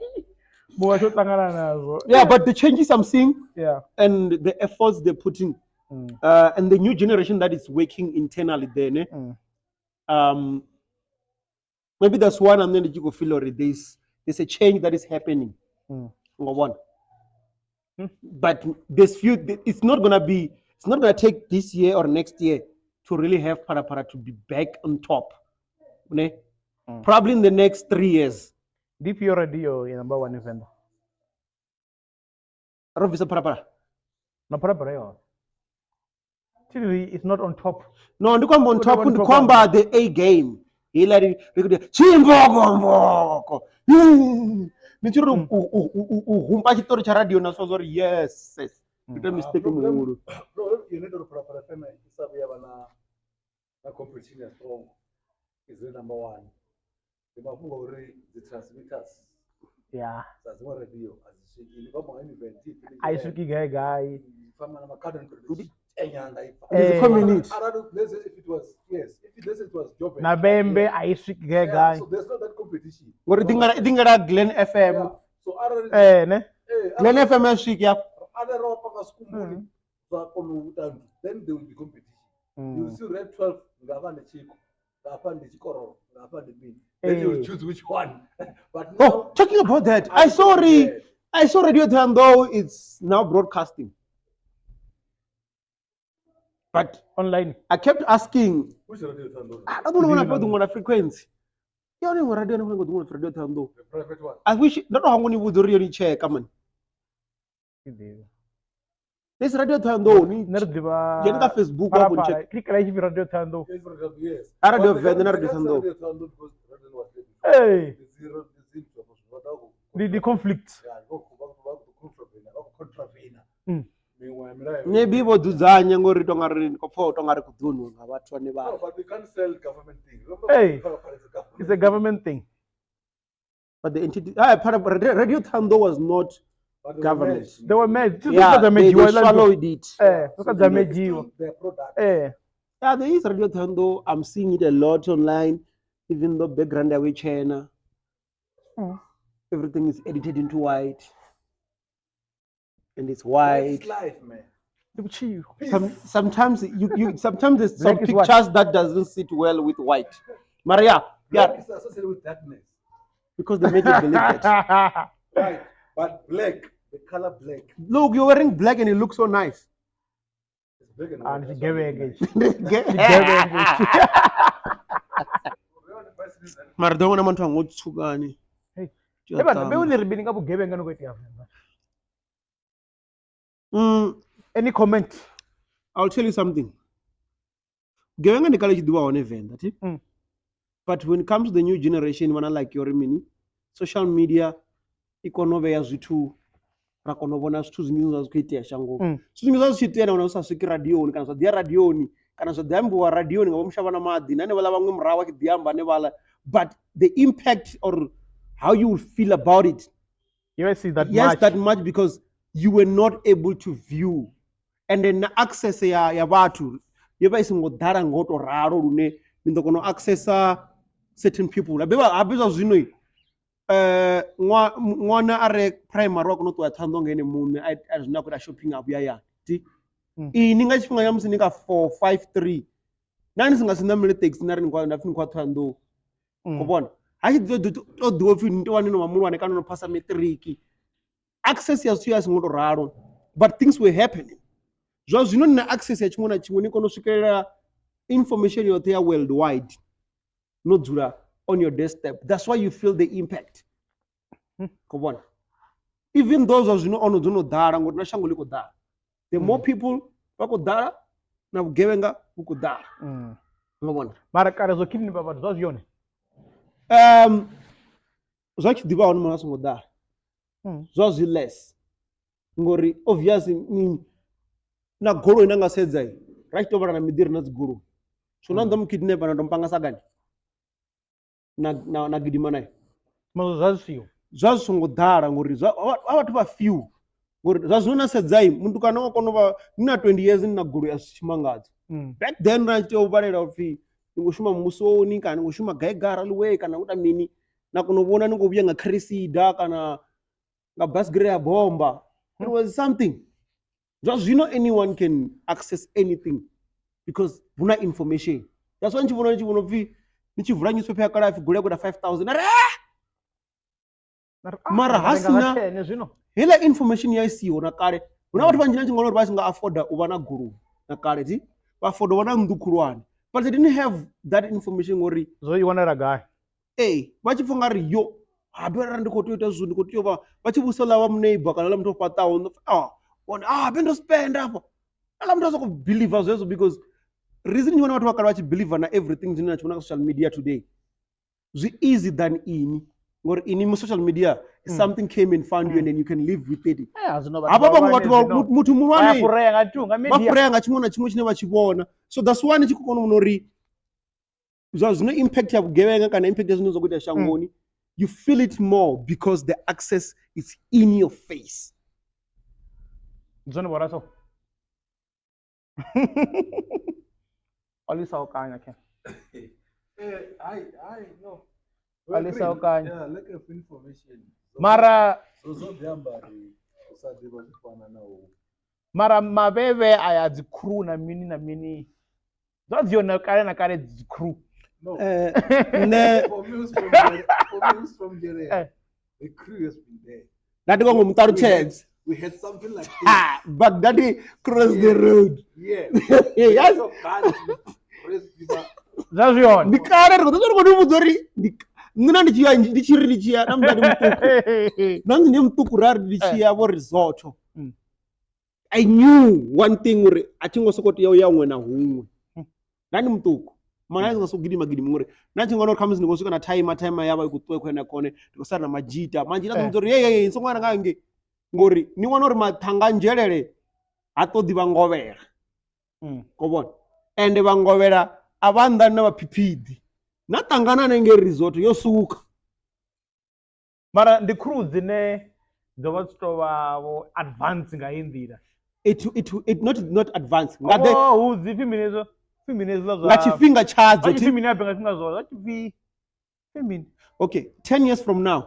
Muhashi o ṱangana nazwo. Yeah, but the changes I'm seeing Yeah. and the efforts they're putting and the new generation that is working internally there, ne? Maybe that's one I'm going to feel already. There's a change that is happening. Ngobona. But there's few. It's not gonna be. It's not gonna take this year or next year to really have Phalaphala to be back on top. Ne? Probably in the next 3 years. Ndi ifhio radio ya number 1 Venḓa? Ro bvisa Phalaphala. Na Phalaphala yone. TV is not on top. No, ndi khou amba on Ndi top, on ndi top khou amba the A game. Heiḽa ri khou ita tshimbokomboko. Ni tshi ri u humpa tshiṱori tsha radio na zwa uri yes, yes. Ndi ita mistake muhulu. Problem ine ndo ri Phalaphala FM i sa vhuya vha na competition ya strong is the number 1. Ndi mafhungo a uri dzi transmitters Yeah. dza dziṅwe radio a dzi swiki. Ndi khou amba nga event i fheli A i swiki gai gai. Fana na makhado ndi tou tenya nda i pfa. Ndi dzi community. Arali let's say if it was, yes, if it, let's say it was Joburg. Na Vhembe a i swiki gai Yeah, gai. so there's not that competition. Ngori ḓi ngela Glen FM. Yeah. So arali Ne? Glen FM ya swiki ya. Arali ro panga skumbuli zwa kona u ita nthu, then there will be competition. You see Red 12 nga vha ndi Tshiko, nga hafha ndi Tshikororo, nga hafha ndi mini. Then you will choose which one. But Oh, now, talking about that, I saw Radio Thohoyandou it's now broadcasting. But online. I kept asking, Which Radio Thohoyandou? I don't know when I put the frequency. Yone ngo radio ngo ngo Radio Thohoyandou. The private one. I wish ndo to hangoni vhudza uri yoni check man. This Radio Thohoyandou ni Nṋe ri ḓivha dzhena kha Facebook wa vhoni check. Phalaphala. Kha i tshi Radio Thohoyandou. Yes, Radio, yes. A Radio But Venḓa na they Radio can't say Thohoyandou. Radio Thohoyandou because Radio was there before. Hey. The zero, the zero, the zero, Ndi conflict. Yeah, go, go, go, go, contravene, go contravene. Miṅwe ya milayo. Maybe vho dzudzanya ngori to nga ri khou pfa to nga ri khou ḓuniwa nga vhathu vhane vha. No, but we can't sell government thing. Remember, Hey. Phalaphala is a government It's a government thing. But the entity, Radio Thohoyandou was not But they were government. merged. They were merged. Yeah, they swallowed it. So Zwo they dza medziwa. still their product. Yeah, there is Radio Thohoyandou. I'm seeing it a lot online, even though background ya China. Everything is edited into white. And it's white. It's life, man. Ndi vhutshilo. Sometimes you, you sometimes there's some Black is white. pictures that doesn't sit well with white. Maria, Black yeah, is associated with darkness. because they made you believe that. Right. But black, the color black. Look, you're wearing black and it looks so nice. It's black and Ah, white. ndi That's why tshigevhenga it's itshi. Tshigevhenga itshi. Mara ḓo vhona muthu anga o tswukani. Hey. Eh, bana, mbeu ni ri mini nga vhugevhenga ni khou itea Venḓa? Any comment? I'll tell you something. Vhugevhenga ndi kale tshi ḓivha hone Venḓa, thi? But when it comes to the new generation, vhana like yori mini, social media i kona u vhea zwithu, ra kona u vhona zwithu zwinzhi zwa zwi khou itea shangoni. Zwithu zwinzhi zwa zwi tshi itea na wana zwi sa swiki radioni, kana zwa ḓi ya radioni, kana zwa ḓi ambiwa radioni nga vho mushavha na maḓi, na hanevhaḽa vhaṅwe murahu vha tshi ḓi amba hanevhaḽa. But the impact or how you will feel about it, You will see that yes, much. that much, because you were not able to view. And then na access ya vhathu yo vha i songo ḓala ngo to ralo lune ni ḓo kona u accessa certain people. Habe zwa zwino, ṅwana a re primary wa kona u ṱuwa Thohoyandou nga ene muṋe, a zwino a khou ita shopping a vhuya hayani. Ti? Ini nga tshifhinga tsha musi ni ka 4, 5, 3, na ni si nga si ṋamele taxi na ri ni khou nda pfi ni khou ya Thohoyandou. Khou vhona? Ha tshi ḓo to ḓivha upfi ni tea u vha ni no vha muhulwane kana no phasa matric. Access ya zwithu ya songo to ralo, but things were happening. Zwa zwino ni na access ya tshiṅwe na tshiṅwe, ni kona u swikelela information yoṱhe ya worldwide. No dzula on your desktop. That's why you feel the impact. Khou vhona? Even though zwa zwino ono dzo no ḓala, ngori na shango ḽi khou ḓala. The more people vha khou ḓala, na vhugevhenga vhu khou ḓala. Nga vhona? Mara kale zwo kidnap vhathu zwa zwi yone? Zwa tshi ḓivha hone mara a songo ḓala. Zwa zwi less. Ngori obviously na goloi na nga sedza, ra tshi tou vhala na miḓi ri na dzi goloi. So na ḓo mu kidnapa na to mpanga sagani na na na gidima naye. Mara zwa zwi siho. Zwa zwi songo ḓala ngori zwa a vhathu vha few ngori zwa zwino na sedzai mutukana wa kona u vha ni na 20 years ni na goloi a si tshimangadzo. Back then ra tshi tea u vhalela upfhi ni khou shuma muvhusoni kana ni khou shuma gai gai railway kana u ita mini na kona u vhona ni khou vhuya nga Cressida kana nga basigiri ya bomba. It was something. Zwa zwino anyone can access anything because hu na information. That's why ni tshi vhona ni tshi vhona upfhi ni tshi vula newspaper ya kale hapfi goloi ya khou ita 5000 na ri ah! Mara ha sina zwino heiḽa information ya isiho na kale hu na vhathu vhanzhi na tshi ngona uri vha tshi nga afforda u vha na goloi na kale dzi vha afforda u vha na nnḓu khulwane but they didn't have that information ngori zwo i wanala gai ee vha tshi pfha ungari yo habe arali ndi khou tea u ita zwithu ndi khou tea u vha vha tshi vhusa ḽa wa neighbor kana ḽa muthu o fhaṱaho ah one ah be ndo spenda afha aḽa muthu a soko believer zwezwo because reason ndi vhona vhathu vha kale vha tshi believer na everything zwine na tshi vhona kha social media today zwi easy than ini ngori ini mu social media something came and found you and then you can live with it Eh, zwino vhathu havha vhaṅwe vhahulwane vhathu vha zwino muthu vha ya muhulwane furea nga tu nga vha media furea nga tshiṅwe na tshiṅwe tshine vha tshi vhona so that's why ni tshi khou kona u vhona uri zwa zwino impact ya vhugevhenga kana impact ya zwine zwa khou itea shangoni you feel it more because the access is in your face Ndi zwone vho raso o lisa o kanya ke Eh, hai, hai, no. Alisa Agree. okanye. Yeah, lack of information. So- mara So zwo ḓi amba uri u sa ḓivha zwi fana na u mara mavhevhe aya dzi crew na mini na mini zwa dzi yone kale na kale dzi crew No. Eh, nṋe For me, who's from Nigeria, for me, who's from Nigeria, Eh. the crew has been there. nda ndi kongo muṱalutshedza We had something like this. Ha, Baghdadi cross the road Yeah. yes So guns, raised river. zwa zwi hone ndi kale ri khou ḓo ri khou ni vhudza uri ndi nṋe na ndi tshi ya ndi tshi ri ndi tshi ya na muḓali muṱuku na musi ndi muṱuku ra ri ndi tshi ya vho resort I knew one thing uri a thi ngo soko tea u ya huṅwe na huṅwe nda ndi muṱuku mara ndi nga soko gidima gidima ngori nda tshi ngona uri khamusi ndi khou swika na time time ya vha i khou ṱuwa khone na khone ndi khou sala na madzhita madzhita a ḓo uri hey hey songo ya nga ngei ngori ni wana uri mathanga nzhelele ha ṱoḓi vha ngovhela ko vhona ende vha ngovhela a vha nnḓani na vhaphiphidi na ṱangana hanengei resort yo suka mara ndi crew dzine dzo vha dzi tou vha vho advance nga heyi nḓila it it it not not advance nga the Oh, hu dzi pfi mini hezwo pfi mini hezwiḽa zwa nga tshifhinga tshadzo vha tshi thi pfi mini habe nga tshifhinga zwo zwa tshi pfi pfi mini okay 10 years from now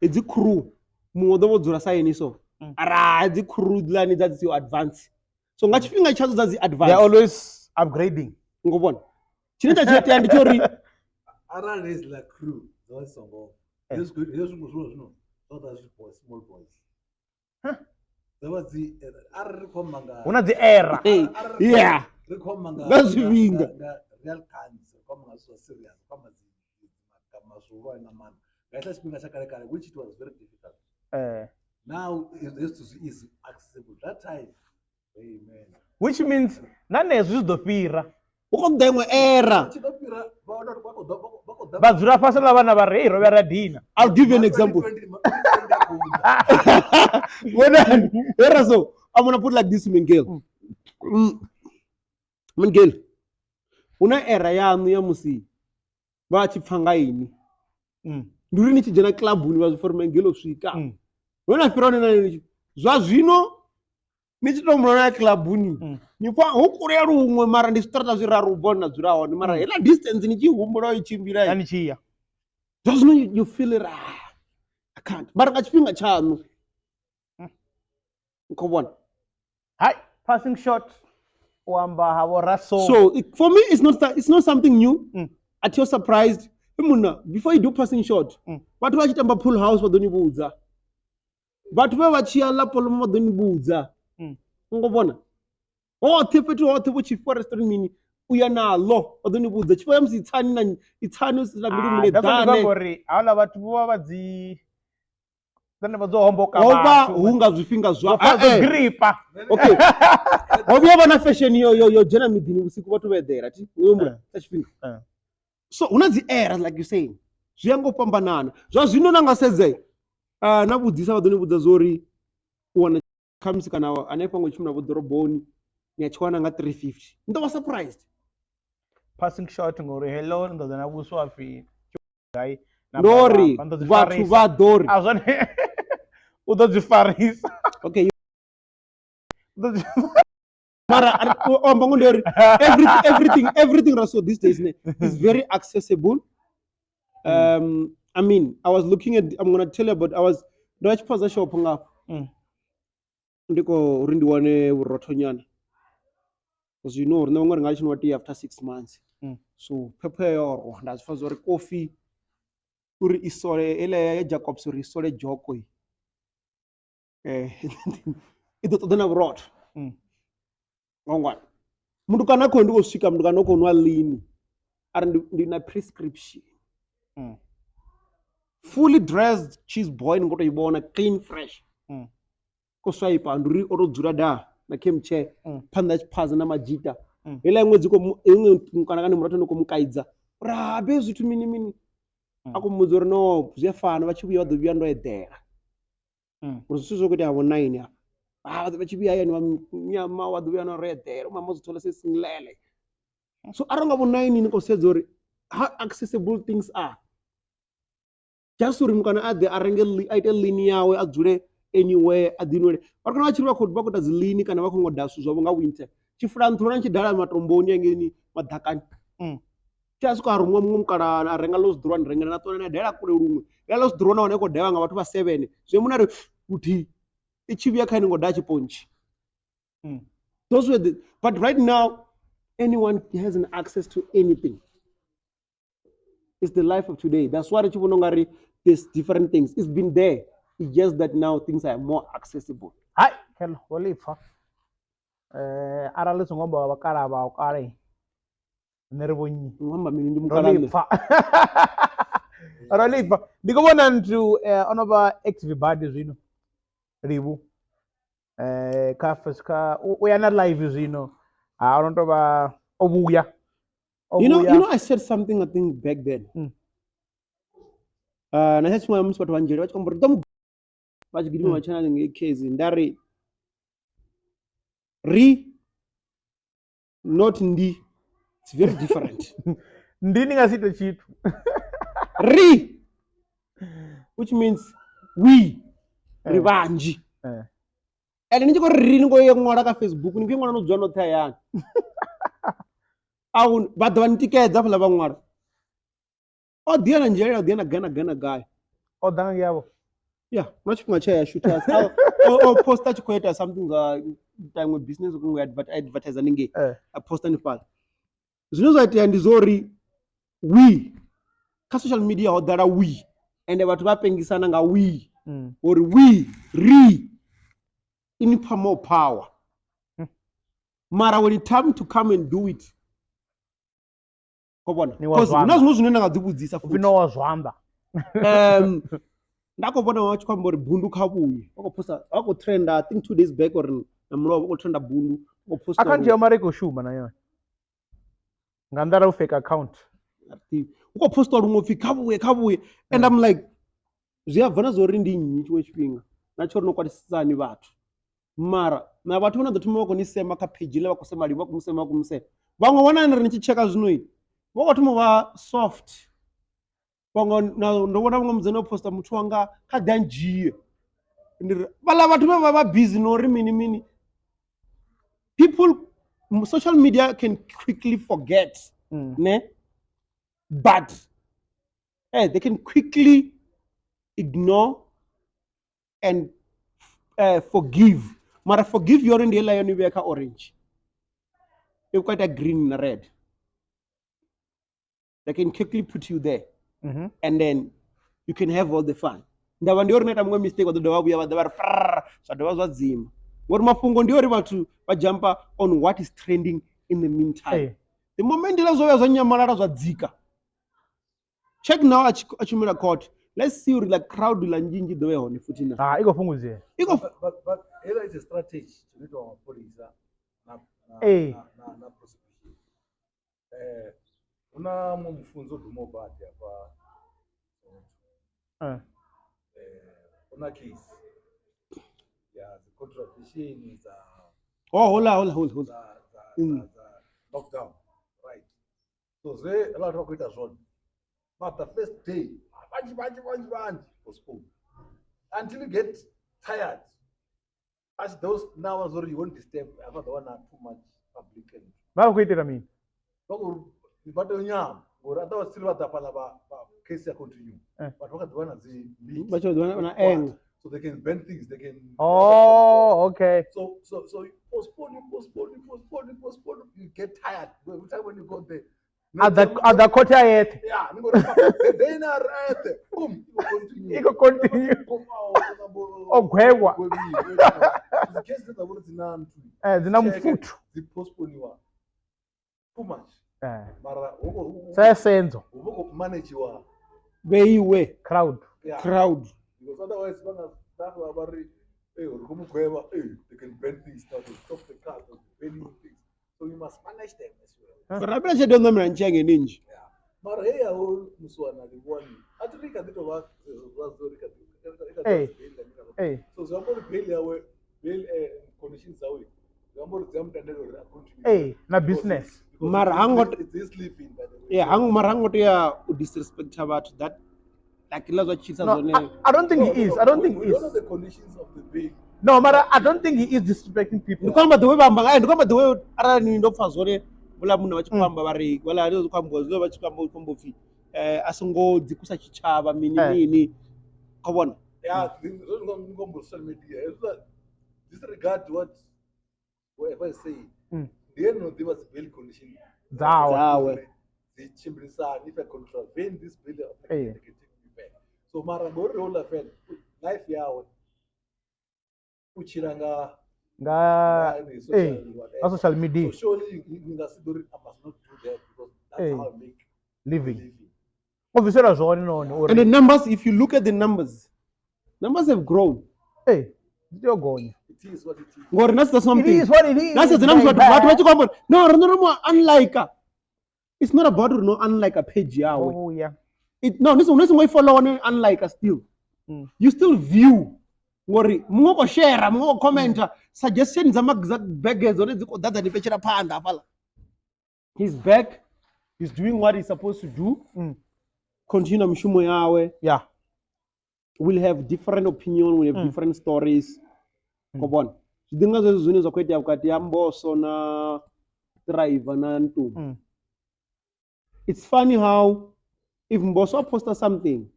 hedzi crew muṅwe u ḓo vho dzula sa yeni so ara hedzi crew lani dza dzi siho advance so nga tshifhinga tshadzo dza dzi they are advance always upgrading ngo vhona tshine tsha tshi itea ndi tsho uri Arali hezwiḽa crew dzo vha dzi songo hezwi hezwi zwiṅwe zwino zwo ḓa zwi boys, small boys. Dzo vha dzi arali ri khou amba nga hu na dzi era hey, arali ri khou- yeah ri khou amba nga Nga zwifhinga. nga real guns, ri khou amba nga zwithu zwa serious, ri khou amba dzi mazwihulwane nga maanḓa. Nga hetshiḽa tshifhinga tsha kale kale which it was very difficult. Eh. Now hezwi zwithu zwi easy accessible. That time, hey man. Which means na nezwi zwi ḓo fhira hu khou ḓa iṅwe era Tshi ḓo fhira vha wana uri vha khou ḓa vha khou ḓa vha dzula fhasi ḽa vhana vha ri "Hey, ro vhuya ra dina I'll give you an example 20, 20 a khou ḓa. Vhonani, era so I'm gonna put like this Mingel. Mingel. Hu na era yaṋu ya musi vha tshi pfa nga ini. Ndi uri ni tshi dzhena clubuni vha zwi pfa uri Mingel o swika. Hu na fhira hone na ni tshi- zwa zwino ni tshi tou mona clubuni ni pfa hu kule luṅwe mara ndi zwiṱaraṱa zwiraru u bva hone na dzula hone mara heiḽa distance ni tshi humbula u tshimbila na ni tshi ya zwa zwino you feel it, ah, I can't mara nga tshifhinga tshaṋu ni khou vhona hai passing shot u amba ha vho raso So it, for me, it's not it's not something new. At you're surprised. Munna, before you do passing shot, vhathu vha tshi tamba pool house vha ḓo ni vhudza. Vhathu vhe vha tshi ya ḽa Polomo vha ḓo ni vhudza. Ngo vhona? Hoṱhe fhethu hoṱhe vho tshifhiwa restaurant mini u ya naḽo vha ḓo ni vhudza. Tshifhiwa ya musi itsani na itsani na mbilu Ah, that's what ndi khou muleḓane. amba uri haaḽa vhathu vho vha vha dzi dzane vha dzo homboka Ho vha vhathu hu nga zwifhinga zwa dzo fa dzo Eh, eh. gripa Okay. Ho vhuya vha na fashion yo yo yo dzhena miḓini vhusiku vhathu vha eḓela thi u humbula kha tshifhinga. So hu na dzi era like you saying zwi ya nga u fhambanana zwa zwino na nga sedza na vhudzisa vha ḓo ni vhudza zwori u wana khamusi kana hanefha ngo tshimbila vho ḓoroboni ni a tshi wana nga 350 ni ḓo vha surprised. Passing shot ngori hello ni ḓo ḓa na vhuswa hapfi gai na Ndo ri baba, ni ḓo dzi vhathu farisa. vha ḓo ri A zwone u ḓo dzi farisa. Okay. U ḓo dzi Mara o amba ngo ndi uri everything Raso these days ne, is very accessible. I mean, I was looking at, I'm gonna tell you about, I was, ndo vha tshi phaza shop ngafha. Ndi khou uri ndi wane vhurothonyana. Because you know, riṋe vhaṅwe ri nga tshi nwa tea after 6 months. So phepho yo rwa, nda zwi pfa zwa uri kofi uri i sole, heiḽa ya Jacobs uri i sole dzhoko i. I ḓo ṱoḓa na vhurotho. Ngongwana. Muthu kana khou ndi khou swika muthu kana u khou nwa lini. Ari ndi na prescription. Fully dressed cheese boy ni ngo to i vhona clean fresh. Ko swipe ndi uri o to dzula da na cam chair phanḓa ya tshiphaza na madzhita. Heiḽa iṅwe dzi khou iṅwe kana kana murathu no khou mu kaidza. Uri ha be zwithu mini mini. A khou muvhudza uri no zwi a fana vha tshi vhuya vha ḓo vhuya ndo eḓela. Uri zwithu zwo khou itea vho 9 afha. Ah vha tshi vhuya hayani vha nyama wa ḓo vhuya no ro eḓela mama zwi thola se singilele. So arali nga vho 9 ni khou sedza uri how accessible things are. Just uri mukana a ḓe a renge a ite ḽini yawe a dzule anywhere a ḓinwele. Vha kana vha tshi ri vha khou ita dzi ḽini kana vha khou ngoda zwithu zwavho nga winter. Tshifulanṱhula ni tshi dala matomboni hangeini maḓakani. Tshi a swika a rumiwa muṅwe mukalaha a renga ḽo zwiḓolo a ni rengela na ṱuwa na dalela kule luṅwe. Hela ḽo zwiḓolo nahone i khou dalwa nga vhathu vha 7 zwi amba na ri luthihi i tshi vhuya kha ini ngo daa tshipontshi. Those were the, but right now anyone has an access to anything. It's the life of today. That's why ri tshi vhona ungari there's different things. It's been there. It's just that now things are more accessible. Hai, hello, wo ḽi pfa. Arali ri songo amba vhakalaha vha kale nṋe ri vho nnyi? Ngo amba mini ndi Ro mukalaha ḽi nṋe? pfa. Ro ḽi pfa. Ndi khou vhona nthu o no vha active badi zwino Livhu. Kha first kha u ya na live zwino. Ha o no tou vha o vhuya. O You know, vhuya. you know, I said something I think back then. Na tsha tshiṅwe musi vhathu vha nzhele vha tshi khou amba uri ḓo mu vha tshi gidima vha tshena ngei case nda ri ri not ndi, it's very different. Ndi ni nga si ite tshithu. Ri, which means we, ri vhanzhi. Ende ni tshi khou ri ni khou ye ṅwala kha Facebook, ni khou ye ṅwala no dzula noṱhe hayani. A hu, vha ḓo vha ni tikedza hafhaḽa vha ṅwala. O ḓi ya na nzhele, o ḓi ya na gai na gai na gai. O ḓa nga ngei avho? Yeah, huna tshifhinga tshe ya shutha. O posta a tshi khou ita something nga ita iṅwe business ku advertise haningei. A posta hanefhaḽa. Zwine zwa itea ndi zwa uri we kha social media ho ḓala we ende vhathu vha pengisana nga we. Uri we ri i ni pha more power. Mara when it time to come and do it, ko vhona. Ni wa Because hu na zwanḓa. zwiṅwe zwine nda nga ḓi vhudzisa Upfi futhi. no wa zwanḓa. Nda khou vhona vha tshi khou amba uri bundu kha vhuye. Vha khou posta, vha khou trenda, I think 2 days back or na mulovha vha khou trenda bundu. Vha khou posta Account uri ya mara i khou shuma na yone. Nga nnḓa ra u fake account. Hu khou postiwa luṅwe upfi kha vhuye, kha vhuye. And I'm like, zwi a bva na zwa uri ndi nnyi tshiṅwe tshifhinga. Na tsho uri no kwatisisa hani vhathu. Mara na vhathu vhane ḓo thoma vha khou ni sema kha page ḽe vha khou sema vha khou musema, vha khou musema. Vhaṅwe vhona ri ni tshi tsheka zwino vha khou thoma vha soft. Vhaṅwe na ndo vhona vhaṅwe mudzana o posta muthu wanga kha ḓi a ndzhie. Ndi ri vhaḽa vhathu vhe vha vha busy no uri mini mini. People, social media can quickly forget, ne? But they can quickly ignore and forgive. Mara forgive yone ndi heiḽa yone vhuya kha orange. I khou ita green na red. They can quickly put you there. And then you can have all the fun. Ndavha ndi uri na ita muṅwe mistake vha ḓo dovha vhuya vha ḓa vha ri frrrr, zwa dovha zwa dzima. Ngori mafhungo ndi uri vhathu vha jumpa on what is trending in the meantime. The moment ila zwo vhuya zwa nyamalala zwa dzika. Check now a tshumela court. Let's see uri like crowd la nnzhi nnzhi ḓo vha hone futhi na. Ha, i khou fhungudzea. I khou But heiḽa is a strategy tshi no itiwa nga mapholisa na prosecution. Hu na muṅwe mufunzi o dumaho badi hafha Soweto. Hu na case ya dzi contravention dza Oh, hola, hola, hola, hola. dza lockdown, right? So zwe vhathu vha khou ita zwone but the first day vhanzhi vhanzhi vhanzhi vhanzhi postpone until you get tired. As those now zori you won't disturb hafha ḓo wana too much public and Vha vha khou itela mini? Vha khou vha tea u nyama ngori otherwise still vha ḓa fhaḽa vha case ya continue. Vhathu vha kha ḓi vha na dzi leaks. Vha tshi ḓi vha na anger. So they can burn things, they can. Oh, okay. So you postpone, you postpone, you postpone, you postpone, you get tired. Every time when you go there, A ḓa khothe a yeṱhe. Yeah, ni ngori the day na right, boom, you continue. I khou continue. O gwevha. Dzi case dze dza vhori dzi na nthu. Dzi na mufuthu. Dzi postponiwa too much. Mara hu khou Sa ya Senzo. hu vha khou managewa Vheiwe crowd. Yeah. Crowd. Because otherwise vha nga vha vha ri hey, ri khou mu gwevha, hey, they can burn things down, they stop the cars, they burning things. So you must manage them as well. Rabela tshelede yo ṋamela ntshi yange ndi nnzhi. Yeah. Mara heyi ya ho musiwana livhuwani a thi ri kha ḓi tou vha zwa zwo ri kha ḓi i kha ḓi Ee. bail ya mina. Ee. So zwi amba uri bail yawe, bail conditions dzawe zwi amba uri dzi a mu tendela uri a continue. Ee, na business. Because Mara ha ngo it's his living, by the way. Yeah, ha ngo mara ha ngo tea u disrespecta vhathu that like ḽa zwa tshilisa No, zwone. I don't think No, he is. no, I don't think we he don't know is. the conditions of the bail. No, mara I don't think he is disrespecting people. Ndi khou amba the way vha amba ngayo, ndi khou amba the way arali ni ndo pfa zwone vhula munna vha tshi khou amba vha ri wala ndi khou amba zwine vha tshi khou amba khou amba upfi a songo dzikusa tshitshavha mini mini. Khou vhona? Yeah, zwo ndi khou amba social media. Hezwi disregard what whoever is saying. Ndi ene no ḓivha dzi bail condition dzawe. Dzawe. Dzi tshimbilisana if I contravene this bill, I can take me back. So mara ngori houḽa fela life yawe u tshila nga Nga social whatever. nga social media. So surely ni nga si ḓo ri I must not do that because that's how I make living. living. O bviselwa zwone nahone uri And the numbers, if you look at the numbers, numbers have grown. Dzi tea u gonya. It is what it is. Ngori na sedza something. It is what it is. Na sedza na musi vhathu vha tshi khou amba uri, no, riṋe ri mu unlike. It's not about uri no unlike a page yawe. Oh, yeah. It, no, ni songo i follow ni unlike still. You still view. Ngori muṅwe khou share, muṅwe khou commenta, suggestion dza Mark Zuckerberg dzone dzi khou ḓadza ni fhetshela phanḓa hafhaḽa. He's back. He's doing what he's supposed to do. Continue mishumo yawe. Yeah. We'll have different opinion, we'll have different stories. Khou vhona. Zwi ḓi nga zwezwo zwine zwa khou itea vhukati ha Mboso na Driver na Ntumbu. It's funny how if Mboso posts something,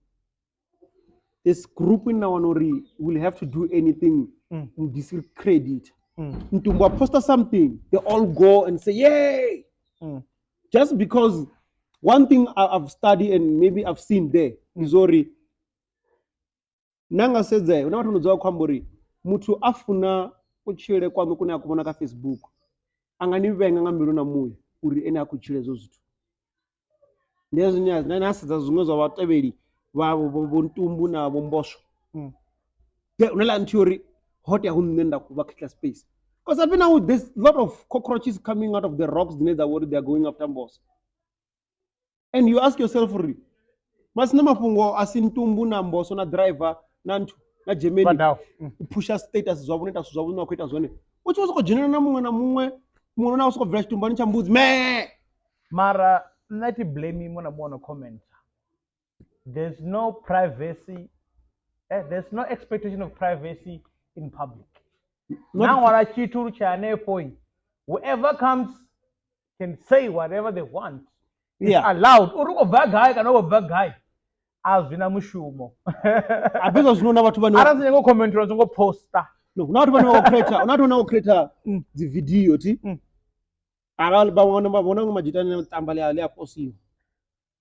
this group in now will have to do anything to discredit. Ntumbu posts something, they all go and say, yay! Just because one thing I've studied and maybe I've seen there is uri nanga sedze una vhathu no dzula khou amba uri muthu a funa kutshilele kwaṋu kune a ku vhona kha Facebook a nga ni vhenga nga mbilu na muya uri ene a khou tshila hezwo zwithu. Ndi hezwo zwine na sedza zwiṅwe zwa vhatevheli vha vho Ntumbu na vho Mboso. Huna ḽa nthu uri ho tea hu nṋe nda vha khetha space. Because I've been out, there's a lot of cockroaches coming out of the rocks dzine dza vha uri they are going after Mboso. And you ask yourself uri masina mafhungo a si Ntumbu na Mboso na Driver na nthu na Germany Vhadau. U phusha status zwavho no ita zwithu zwavho zwine vha khou ita zwone. U tshi vho sokou dzhenela na muṅwe na muṅwe, muṅwe na u sokou bvela tshitumbani tsha mbudzi mee. Mara nṋe thi blame muṅwe na muṅwe no comment. There's no privacy. There's no expectation of privacy in public. Na ṅwala tshithu tsha hanefho, whoever comes can say whatever they want. It's allowed. Uri u khou bva gai kana u khou bva gai, a zwi na mushumo. A fhedza zwino na vhathu vhane Arali si nyago comment, ri songo posta. No, huna vhathu vhane vha khou create, huna vhathu vhane vha khou create dzi video thi. Arali vha vhona vha vhona nga madzhitani a tamba ḽi a posiwa.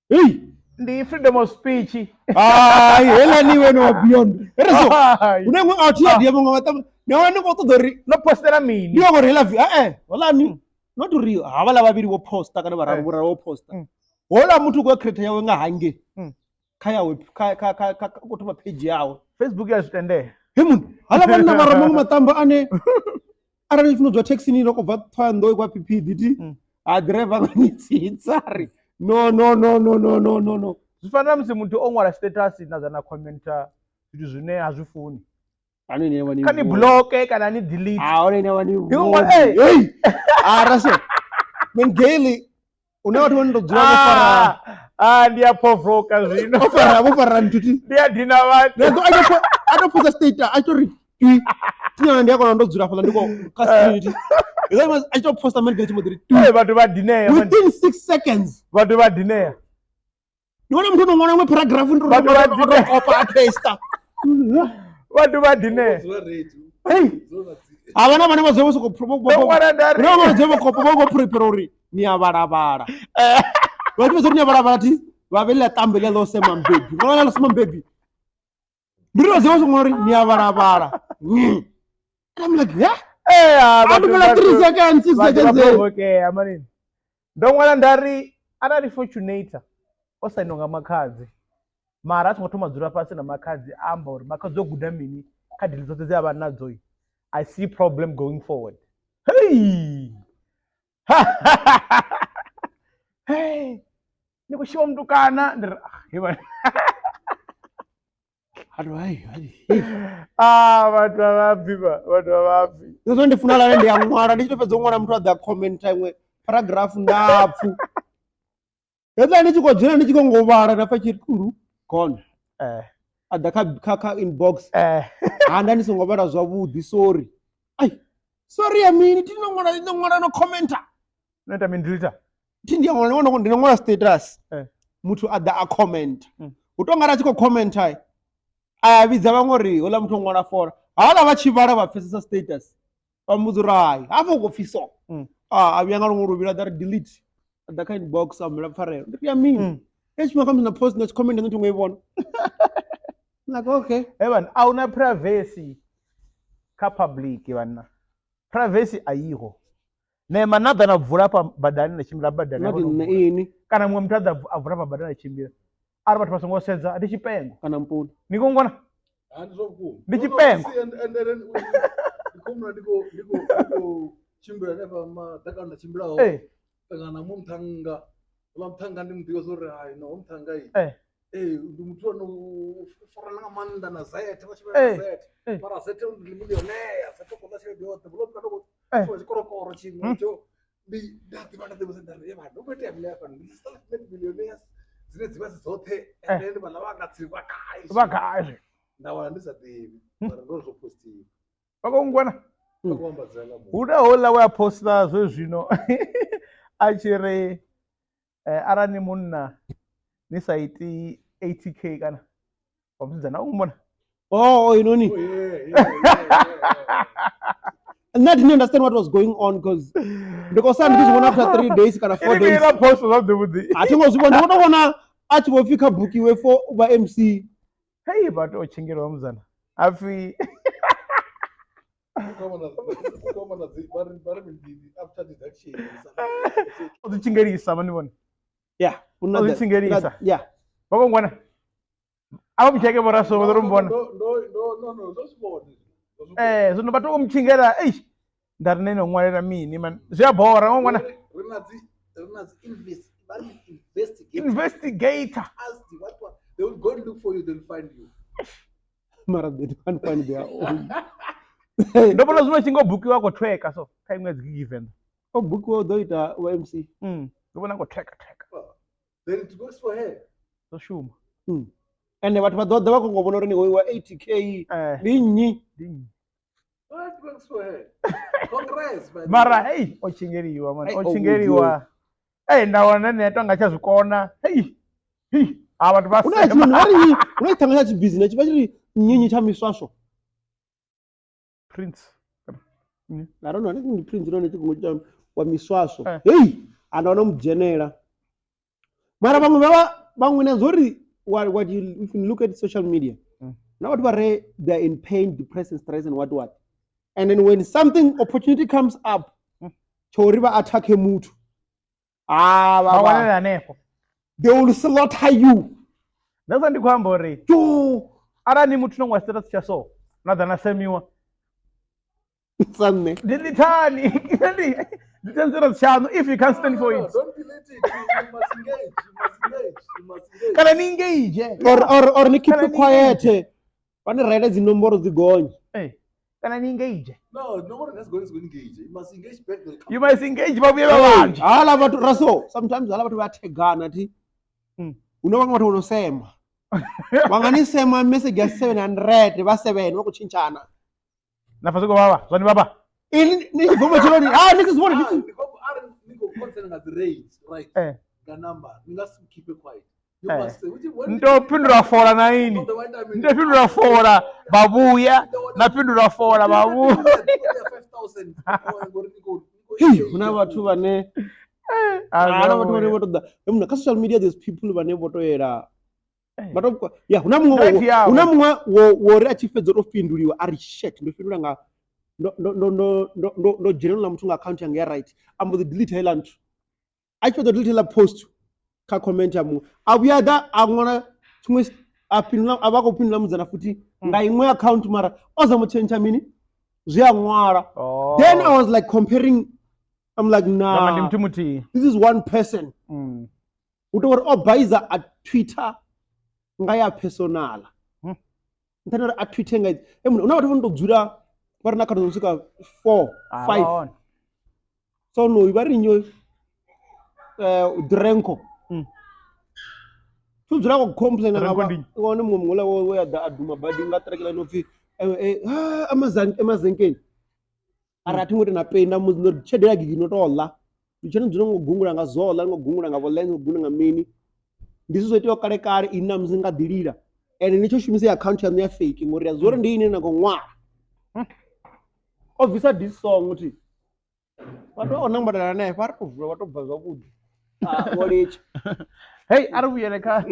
Hey! Ndi freedom of speech. Ai, helani we no beyond. Ere so. Ai. Huna iṅwe a thi ya dia vhaṅwe vha tamba. Ndi wana ndi khou ṱoḓa uri no postela mini? Ndi uri hela hola ni not uri havhaḽa vhavhili vho posta kana vhararu vhuraru vho posta. Hola muthu u khou create yawe nga hange. Kha yawe, kha, kha, kha, kha, kha, thoma page yawe. Facebook ya zwi tendela. He munhu, hala vhanna vha rama matamba ane arali ni funa u dzula taxini ro khou bva Thohoyandou kwa Phiphidi thi. A driver nga ni tsitsa ri. No, no, no, no, no, no, no, no. Zwi fana na musi muthu o ṅwala status na za na commenta zwithu zwine a zwi funi. Ano ine wa ni Kha ni vhona. block kana ni delete. Ah, ono ine wa ni Ndi ṅwala, vhona. hey. Hey! Ah, raso. Men Gaily. Une vhathu vhone ndo dzula vho fara. Ah, ndi a provoka zwino. Vho fara, vho fara nthuthi. Ndi a dina vhathu. Ndo a to posta state a to ri twi. Tinyana ndi a kona ndo dzula fhala ndi ko kha screen thi. Hezwi a tshi to posta mani tshi mbo ḓi ri twi. Eh, vhathu vha dinea. Within 6 seconds. Vhathu vha dinea. Ndi vhona muthu no ṅwala iṅwe paragraph ndi ri o kopa a paste. Vhathu vha dinea. Hey. Havha na vhane vha dzula vho sokou vha dzula vho kopa vho prepare uri ni a vhalavhala. Vhathu vha uri ni a vhalavhala thi vha vhe ḽa tambe ḽa ḽo sema mbebi. Vha ḽa sema mbebi. Ndi ri vha dzula vho sokou uri ni a vhalavhala. And I'm like, yeah. Eh, ah, A ndumela 3 seconds, 6 seconds. Okay, amani. Ndo ṅwala nda ri arali Fortunator o sainwa nga Makhadzi mara a songo thoma dzula fhasi na Makhadzi a amba uri Makhadzi o guda mini kha deal dzoṱhe dze a vha nadzo, I see problem going forward. Hey! Hey! Ni khou shivha mutukana ndi ri ah, he vha Ah, vhathu a vha bvi vha, vhathu a vha bvi. Nṋe zwine ndi funa lale ndi a ṅwala ndi tshi to fhedza u ṅwala muthu a ḓa commenta iṅwe paragraph ndapfu. Hezwiḽa ndi tshi khou dzhena ndi tshi khou ngo vhala nda pfa tshi ri kulu gone. Eh. A ḓa kha kha kha inbox. Eh. Ha nda ndi songo vhala zwavhuḓi sorry. Ai sorry ya mini thi no ṅwala no ṅwala no commenta. No ita mini delete? Thi ndi a ṅwala ndi ṅwala status. Eh. Muthu a ḓa a comment. Mm. Hu tonga ra tshi khou commenta a vhidza vhaṅwe uri houḽa muthu o ṅwala fola. Haaḽa vha tshi vhala vha pfesesa status. Vha mbudza uri hai hafha u khou pfi so. Mm. Ah, a vhuya nga luṅwe luvhili a ḓa ri delete. A ḓa kha inbox a humbela pfarelo. Ndi ri ya mini? Mm. Hetsho tshifhinga kha musi na post na tshi comment nṋe thi ngo i vhona. Like okay. Hey vhana, a huna privacy kha public vhanna. Privacy a iho. Nema na ḓa na bvula hafha badani na tshimbila badani Not hafha no nṋe bvula. ini Kana muṅwe muthu a ḓa a bvula hafha badani a tshimbila. Arali vhathu vha songo sedza ndi tshipengo. kana mpuni. Ni khou ngona? Ah, ndi zwa vhukuma. Ndi No, no, tshipengo. see, and then ndi khou humbula ndi khou ndi khou ndi khou tshimbila hanefha maḓakani nda tshimbila hone. Eh, Ṱangana na muṅwe muṱhannga. Houḽa muṱhannga ndi mu ḓivha zwa uri hai no hoyu muṱhannga i. Eh. Ee, ndi muthu ano farana nga maanḓa na Zethe vha tshimbila Eh, na Zethe. eh. Mara Zethe ndi millionaire, Zethe u khou ḽa tshelede yoṱhe. Houḽa muṱhannga u khou Eh. tshiwa tshikorokoro tshiṅwe Hmm. tsho ndi nda ḓivha nda ḓivha nda ri vha ndo khou itea mini hafha ndi self made millionaires dzine dzi vha dzi dzoṱhe Eh. and then vhaḽa vha nga tsini vha gai Vha gai? nda wana ndi sa ḓivhi Hmm. mara ndo zwo postiwa Vha khou ngwana. vha khou amba dzina ḽa muthu Hu na houḽa we a posta zwe zwino a tshi ri eh, arali ni munna ni sa iti 80k kana wa musidzana u mbona. Oh, oh, inoni. Oh, yeah, yeah, yeah, yeah. Nṋe I didn't understand what was going on because ndi khou sala ndi tshi zwi vhona after 3 days kana 4 Ini days. ila post zwavhuḓi vhuḓi. A thi ngo zwi vhona, ndi khou tou vhona a tshi vho pfi kha bukiwe for u vha MC. Hei vhathu o tshingelwa musidzana. Hapfi Ku khou amba na- ku khou amba na dzi- vha ri- vha ri mini, after deduction o ḓi tshingelisa vha ni vhone. Yeah, hu na O ḓi that- tshingelisa. Yeah. Vha khou ngwana. A vha mutsheke vho raso vha ḓo ri mbona. Ndo- ndo- ndo- no, no, ndo zwi vhona. Ndo zwi vhona. Eh, zwino vhathu vho mutshingela, eish. Nda ri nṋe no ṅwalela mini man. Zwi a bora ngo ngwana. Ri na dzi ri na dzi invest vha ri investigator Investigator. ask the what they will go and look for you they will find you Mara they can't find their own. Ndo vhona zwino tshi ngo bukiwa khou tweka so kha iṅwe ya dzi gig event. O bukiwa u ḓo ita u MC. Ndo vhona khou tweka tweka. Then it works for her. Zwo shuma. Ende vhathu vha ḓo ḓa vha khou vhona uri ni hoyu wa 80k. Eh. Ndi nnyi? Ndi nnyi? It works for her. Congrats, by the Mara way. hey, o tshingeliwa man, Hey, o o tshingeliwa. Hey, nda wana nṋe to nga tsha zwikona. Hey. Hey, a vhathu vha Hu na tshinoni vha ri hu na tshithanga tsha tshibizini vha tshi ri nnyi tsha miswaswo. Prince. I don't know, I think ndi Prince nahone tshikungo tsha wa miswaswo. Eh. Hey, a nda wana mu dzhenela. Mara vhaṅwe vha vhaṅwe na zwori what you if you look at social media. Na vhathu vha re they are in pain, depressed and stress and what what. And then when something opportunity comes up, tsho uri vha attack muthu. Ah, Vha vha wanela hanefho. They will slaughter you. That's why ndi khou amba uri Yo, arali ni muthu no ṅwa status tsha so na ḓa na semiwa sa nṋe. ndi lithani ndi ndi status tshaṋu if you can't stand for No, no, it. don't delete it. You must engage. You must engage. You must engage. Kana ni engage. Or ni keep Kana ni quiet. Vha ni reile dzi nomboro dzi gonye. Eh. Kana ni engage. No, no one has going to engage. You must engage back. They'll come. You must engage vha vhuye vha vhanzhi. Hala vhathu raso sometimes hala vhathu vha thegana thi. Hu na vhaṅwe vhathu vho no sema. Vha nga ni sema message ya 700 vha 7 vha khou tshintshana. Na pfa zwi khou vhavha, zwa ni vhavha. Ini ni tshi bva matsheloni, ah ni si zwi vhone ni Ah, si. ndi khou- arali ni khou concern nga dzi rates, right? Nga number, ni nga si keep it quiet. You must say, which is when- Ndo fhindula fola na ini. Ndo vha ita mini? Ndo fhindula fola vha vhuya, na fhindula fola vha vhuya. 5,000. Oh, ngori ni khou- ni khou Hey, engage. hu na vhathu vhane Ah, hu na vhathu vhane vho ṱoḓa. Hey, muna kha social media there's people vhane vho to yela Eh. vha to ya hu na muṅwe Right yawe. hu na muṅwe wo wo ri a tshi fhedza u to fhinduliwa a ri shit ndo fhindula nga ndo ndo ndo ndo ndo ndo ndo dzhenelela muthu nga account yanga ya right a mbo ḓi delete heiḽa nthu. A tshi fhedza u delete heiḽa post kha comment ya muṅwe a vhuya ḓa a ṅwala tshiṅwe a fhindula a vha a khou fhindula mudzana futhi nga iṅwe account mara o zama u tshentsha mini zwi a ṅwala. Oh. Then I was like comparing, I'm like Ngamba ndi nah, muthu muthihi. this is one person. Hu tou uri o baiza a Twitter nga ya personal. Nṱhani uri a tweete nga idzi. Hey, muna, hu na vhathu vho no tou dzula vha re na account dzo no swika 4, Ah, 5. vha hone. So no, vha ri nnyi, Drenko. Thu dzula khou complain nga Drenko vha ndi nnyi? wane muṅwe muṅwe we a ḓa a duma badi nga ṱirekela no pfi, amazenkeni. Ara a thi ngo ita na peni na musi ndo ri tshelede ya gigi no tou ḽa. Ndi tshone dzula ngo gungula nga zola, ngo gungula nga vho lens, ngo gungula nga mini. Ndi zwithu zwo iteaho kale kale ini na musi nga ḓi lila. Ende ni tshi shumisa ya account yaṋu ya fake ngori ya zwo uri ndi ine na khou ṅwala. O bvisa this song uthi vhathu vha khou nambatela hanefha a ri tou vula vha tou bva zwavhuḓi. Ah, vho litsha. Hey, a ri vhuyele kha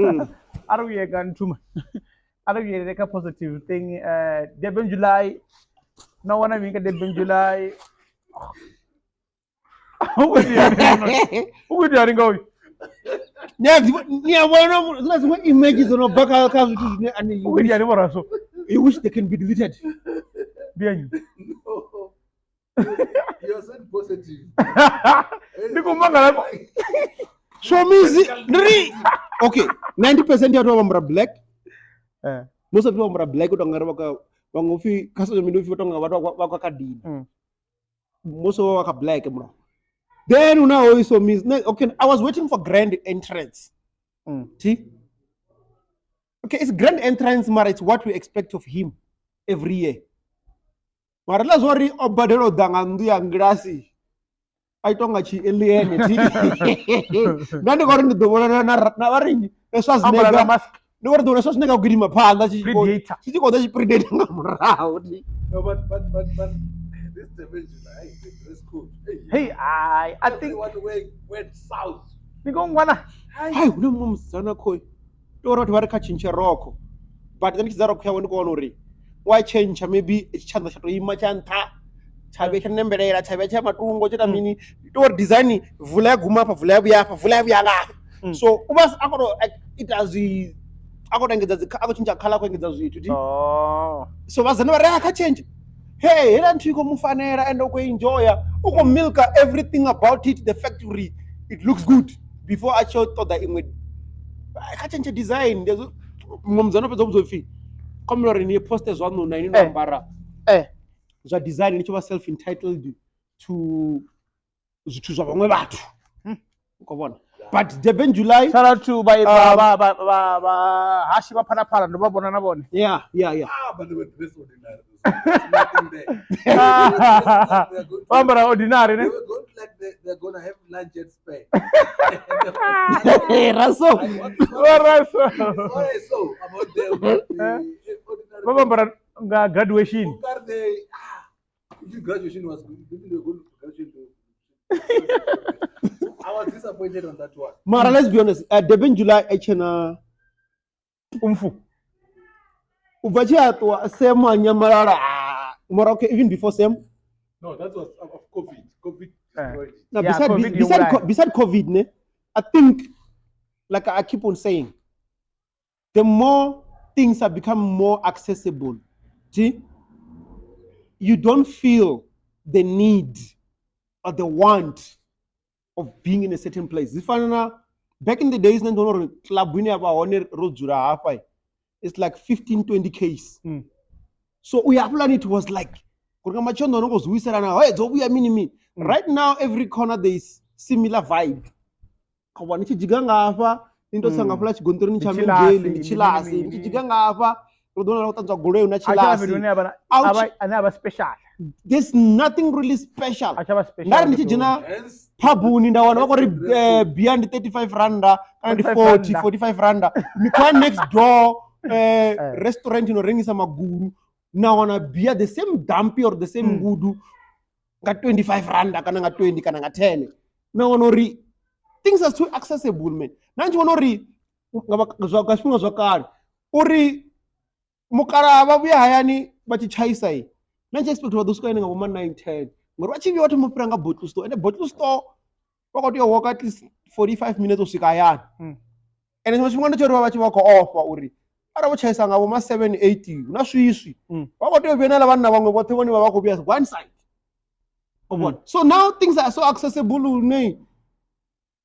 a ri vhuye kha nthuma. A ri vhuyelele kha positive thing. Durban July. Na wana mini kha Durban July? U khou ita nga uyu? Ni a ḓivha, ni a vhona hu na dziṅwe image dzo no bva kha kha zwithu zwine a ni U khou ita ni vhoraso? You wish they can be deleted. Ndi ya nnyi? No. You're so positive. Ndi khou mangala. Showmizi ndi ri okay, 90% ya vhathu vha ambara black. Most of people ambara black u tonga ri vha kha vhaṅwe upfi kha social media upfi vha tonga vhathu vha kha khadini. Most of vha kha black mura. Then una hoyu Somizi. No, okay, I was waiting for grand entrance. See? Okay, it's grand entrance, mara it's what we expect of him every year. Mara la zwo ri o badela u ḓa nga nnḓu ya ngilasi. A ita nga tshi alien thi. Nda ndi khou ri ndi ḓo vhona na na vha ri nnyi? Schwarzenegger. Ambara na mask. Ndi khou ri ḓo vhona Schwarzenegger a gidima phanḓa tshi khou Predator. tshi tshi khou ḓa tshi predator nga murahu thi. No, but this dimension, hey, the dress code. Hey, Hey, I think everyone went south. Ndi khou ngwana. Hai, hu na muṅwe musidzana khoi. Ndi uri vhathu vha ri kha tshintshe rokho. But then tshi dza rokho yawe ndi khou wana uri wa tshentsha maybe tshanḓa tsha to ima tsha nṱha tsha vhuya tsha nembelela tsha vhuya tsha matungo tsha ita mini. Ndi uri design vula ya guma afha vula ya vhuya afha vula ya vhuya nga afha. So u vha a khou to ita zwi a khou to engedza dzi a khou tshintsha colour a khou engedza zwithu thi. So vhasidzana vha ri a kha tshentshe. Hey, heiḽa nthu i khou mu fanela and u khou enjoya, u khou milka everything about it, the fact uri it looks good before a tshi ṱoḓa iṅwe kha tshentshe design. Ndi hezwo muṅwe mudzana o fhedza u vhudzwa upfi khombela uri ni poste zwaṋu na ini no ambara zwa design ni tshi vha self entitled to zwithu zwa vhaṅwe vhathu. U khou vhona? But Durban July, Shout out to vha vha vha vha vha hashi vha Phalaphala, ndo vha vhona na vhone. Yeah, yeah, yeah. But they were dressed ordinary. There's nothing there. Vha ambara ordinary ne? They were going like they're going to have lunch at Spur. Hey, Raso. Vha Raso. What I saw about them, the ordinary Vha ambara nga graduation. people. They, if graduation was good, if they were going to graduate, I was disappointed on that one. Mara, let's be honest. Durban July, Echena. Umfu. Ubva tshi a ṱuwa Sam a nyamalala. Mara, okay, even before Sam. No, that was of COVID. COVID destroyed it. Now, Yeah, COVID you were. beside COVID, ne, I think, like I keep on saying, the more things have become more accessible, see, you don't feel the need or the want of being in a certain place. This back in the days, nṋe ndi vhona uri club ine ya vha hone ro dzula hafha, it's like 15, 20 Ks. So we have it was like Uri nga matshelo no khou zwi vhuiselana hey dzo vhuya mini mini. Right now every corner there is similar vibe. Ka vha ni tshi dzhiga nga hafha ni to tsa nga fhaḽa tshigonṱirini tsha Ndi tshilasi, Mingeli ndi ndi tshilasi, mini ni tshi mini. dzhiga nga hafha ro ḓo wana u ṱanzwa goloi hu na A tsha vha fhethu tshilasi. hune a vha A hu a vha tshi- ane a vha special. There's nothing really special. A tsha vha special. Nda ri ndi tshi dzhena Hence, phabuni nda wana vha khou ri bia ndi 35 randa kana ndi 45 40 randa. 45 randa. Ni khou ya next door restaurant ino rengisa magulu na wana bia the same dumpy or the same ngudu nga 25 randa kana nga 20 kana nga 10. Na wana uri things are too accessible man. Na ndi tshi vhona uri nga nga zwifhinga zwa kale uri mukalaha vha vhuya hayani vha tshi tshaisa i na tshi expect vha ḓo swika ine nga vho ma 9 10 ngori vha tshi vhuya vha thoma u fhira nga bottle store, ende bottle store vha khou tea u walk at least 45 minutes u swika hayani. Ende tshiṅwe tshifhinga ndi tsha uri vha vha tshi vha khou ofha uri arali vho tshaisa nga vho ma 7 8 hu na swiswi, vha khou tea u vhuya na vhanna vhaṅwe vhoṱhe vhone vha vha khou vhuya one side. O vhona? So now things are so accessible lune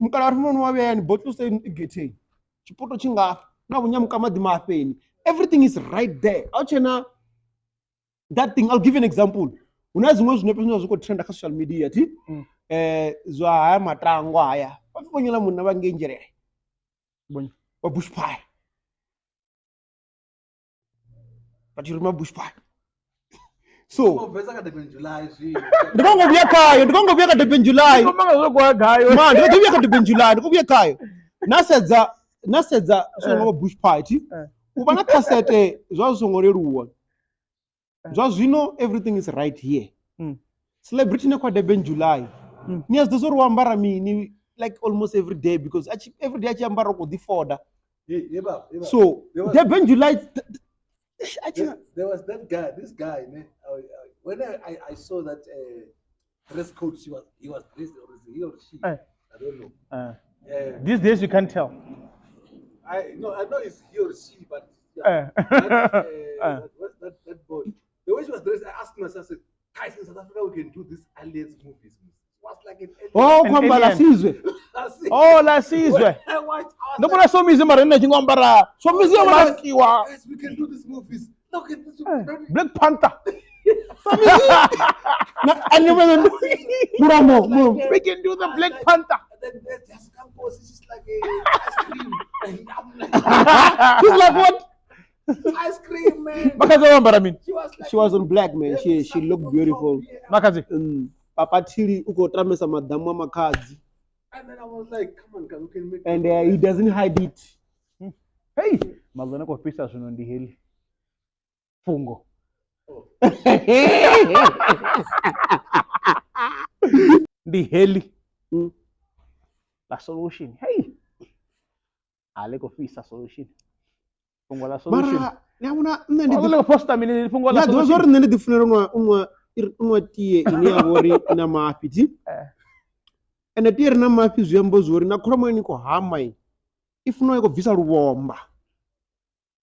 mukalaha vha thoma wa vhuya hayani bottle store i getheni, tshipoto tshi ngafha na vhunyamuka maḓi mafheni, everything is right there. A hu tshena that thing. I'll give you an example. Hu na dziṅwe zwinepe zwine zwa zwi khou trenda kha social media thi zwa haya matangwa haya vha pfi vhonyela munna vha ngei Nzhelele vha bush pie vha tshi ruma bush pie. So bvesa ka Durban July zwino. Ndi khou ngo vhuya khayo, ndi khou ngo vhuya kha Durban July. Ndi khou vhuya khayo. Ma, ndi khou vhuya kha Durban July, ndi khou vhuya khayo. Na sedza, na sedza zwi nga bush pie thi. U vha na khasete zwa zwi songo leluwa. Zwa zwino everything is right here. Celebrity ne kwa Durban July. Ni a zwi ḓivha uri u ambara mini like almost every day because every day a tshi ambara u khou ḓi foda. Hey, hey, baba, hey, baba. So There was- Durban July There was that guy, this guy, ne? When I saw that dress code, he was dressed, or is he or she? I don't know. These days you can't tell. I no, I know it's he or she, but yeah. That boy, the way she was dressed, I asked myself, I said, guys, in South Africa we can do these aliens movies. It was like an alien. Oh, An kwamba alien. la sizwe. That's it. Oh, la sizwe. I watched, I was Ndo vhona Somizi mara nṋe tshi ngo ambara. Somizi o ambara- mask wa Guys, we can do these movies. Look at this. Black Panther. Na anime muromo, muromo. We can do the Black Panther. And then there's just Campos, it's just like a ice cream. And I'm like, She's like what? Ice cream, man. Makazi o ambara mini? She was like, She was on black, man. She looked beautiful. Makazi. Papa Thili u khou tamesa maḓamu a makhadzi. And then I was like, come on, we can make And he doesn't hide it. Hey, mazana khou fhisa zwino ndi heli. Fungo. Ndi heli. La solution. Hey. A le khou fhisa solution. Fungo la solution. Mara ni a vhona nṋe ndi Ndi le posta mini fungo la ḓivha solution. zwa uri nṋe ndi ḓi funela u nwa tie ine ya vha uri i na mafhi thi. Ende tie ri na mafhi zwi amba zwa uri na kholomo ni khou hama i funa i khou bvisa luvhomba.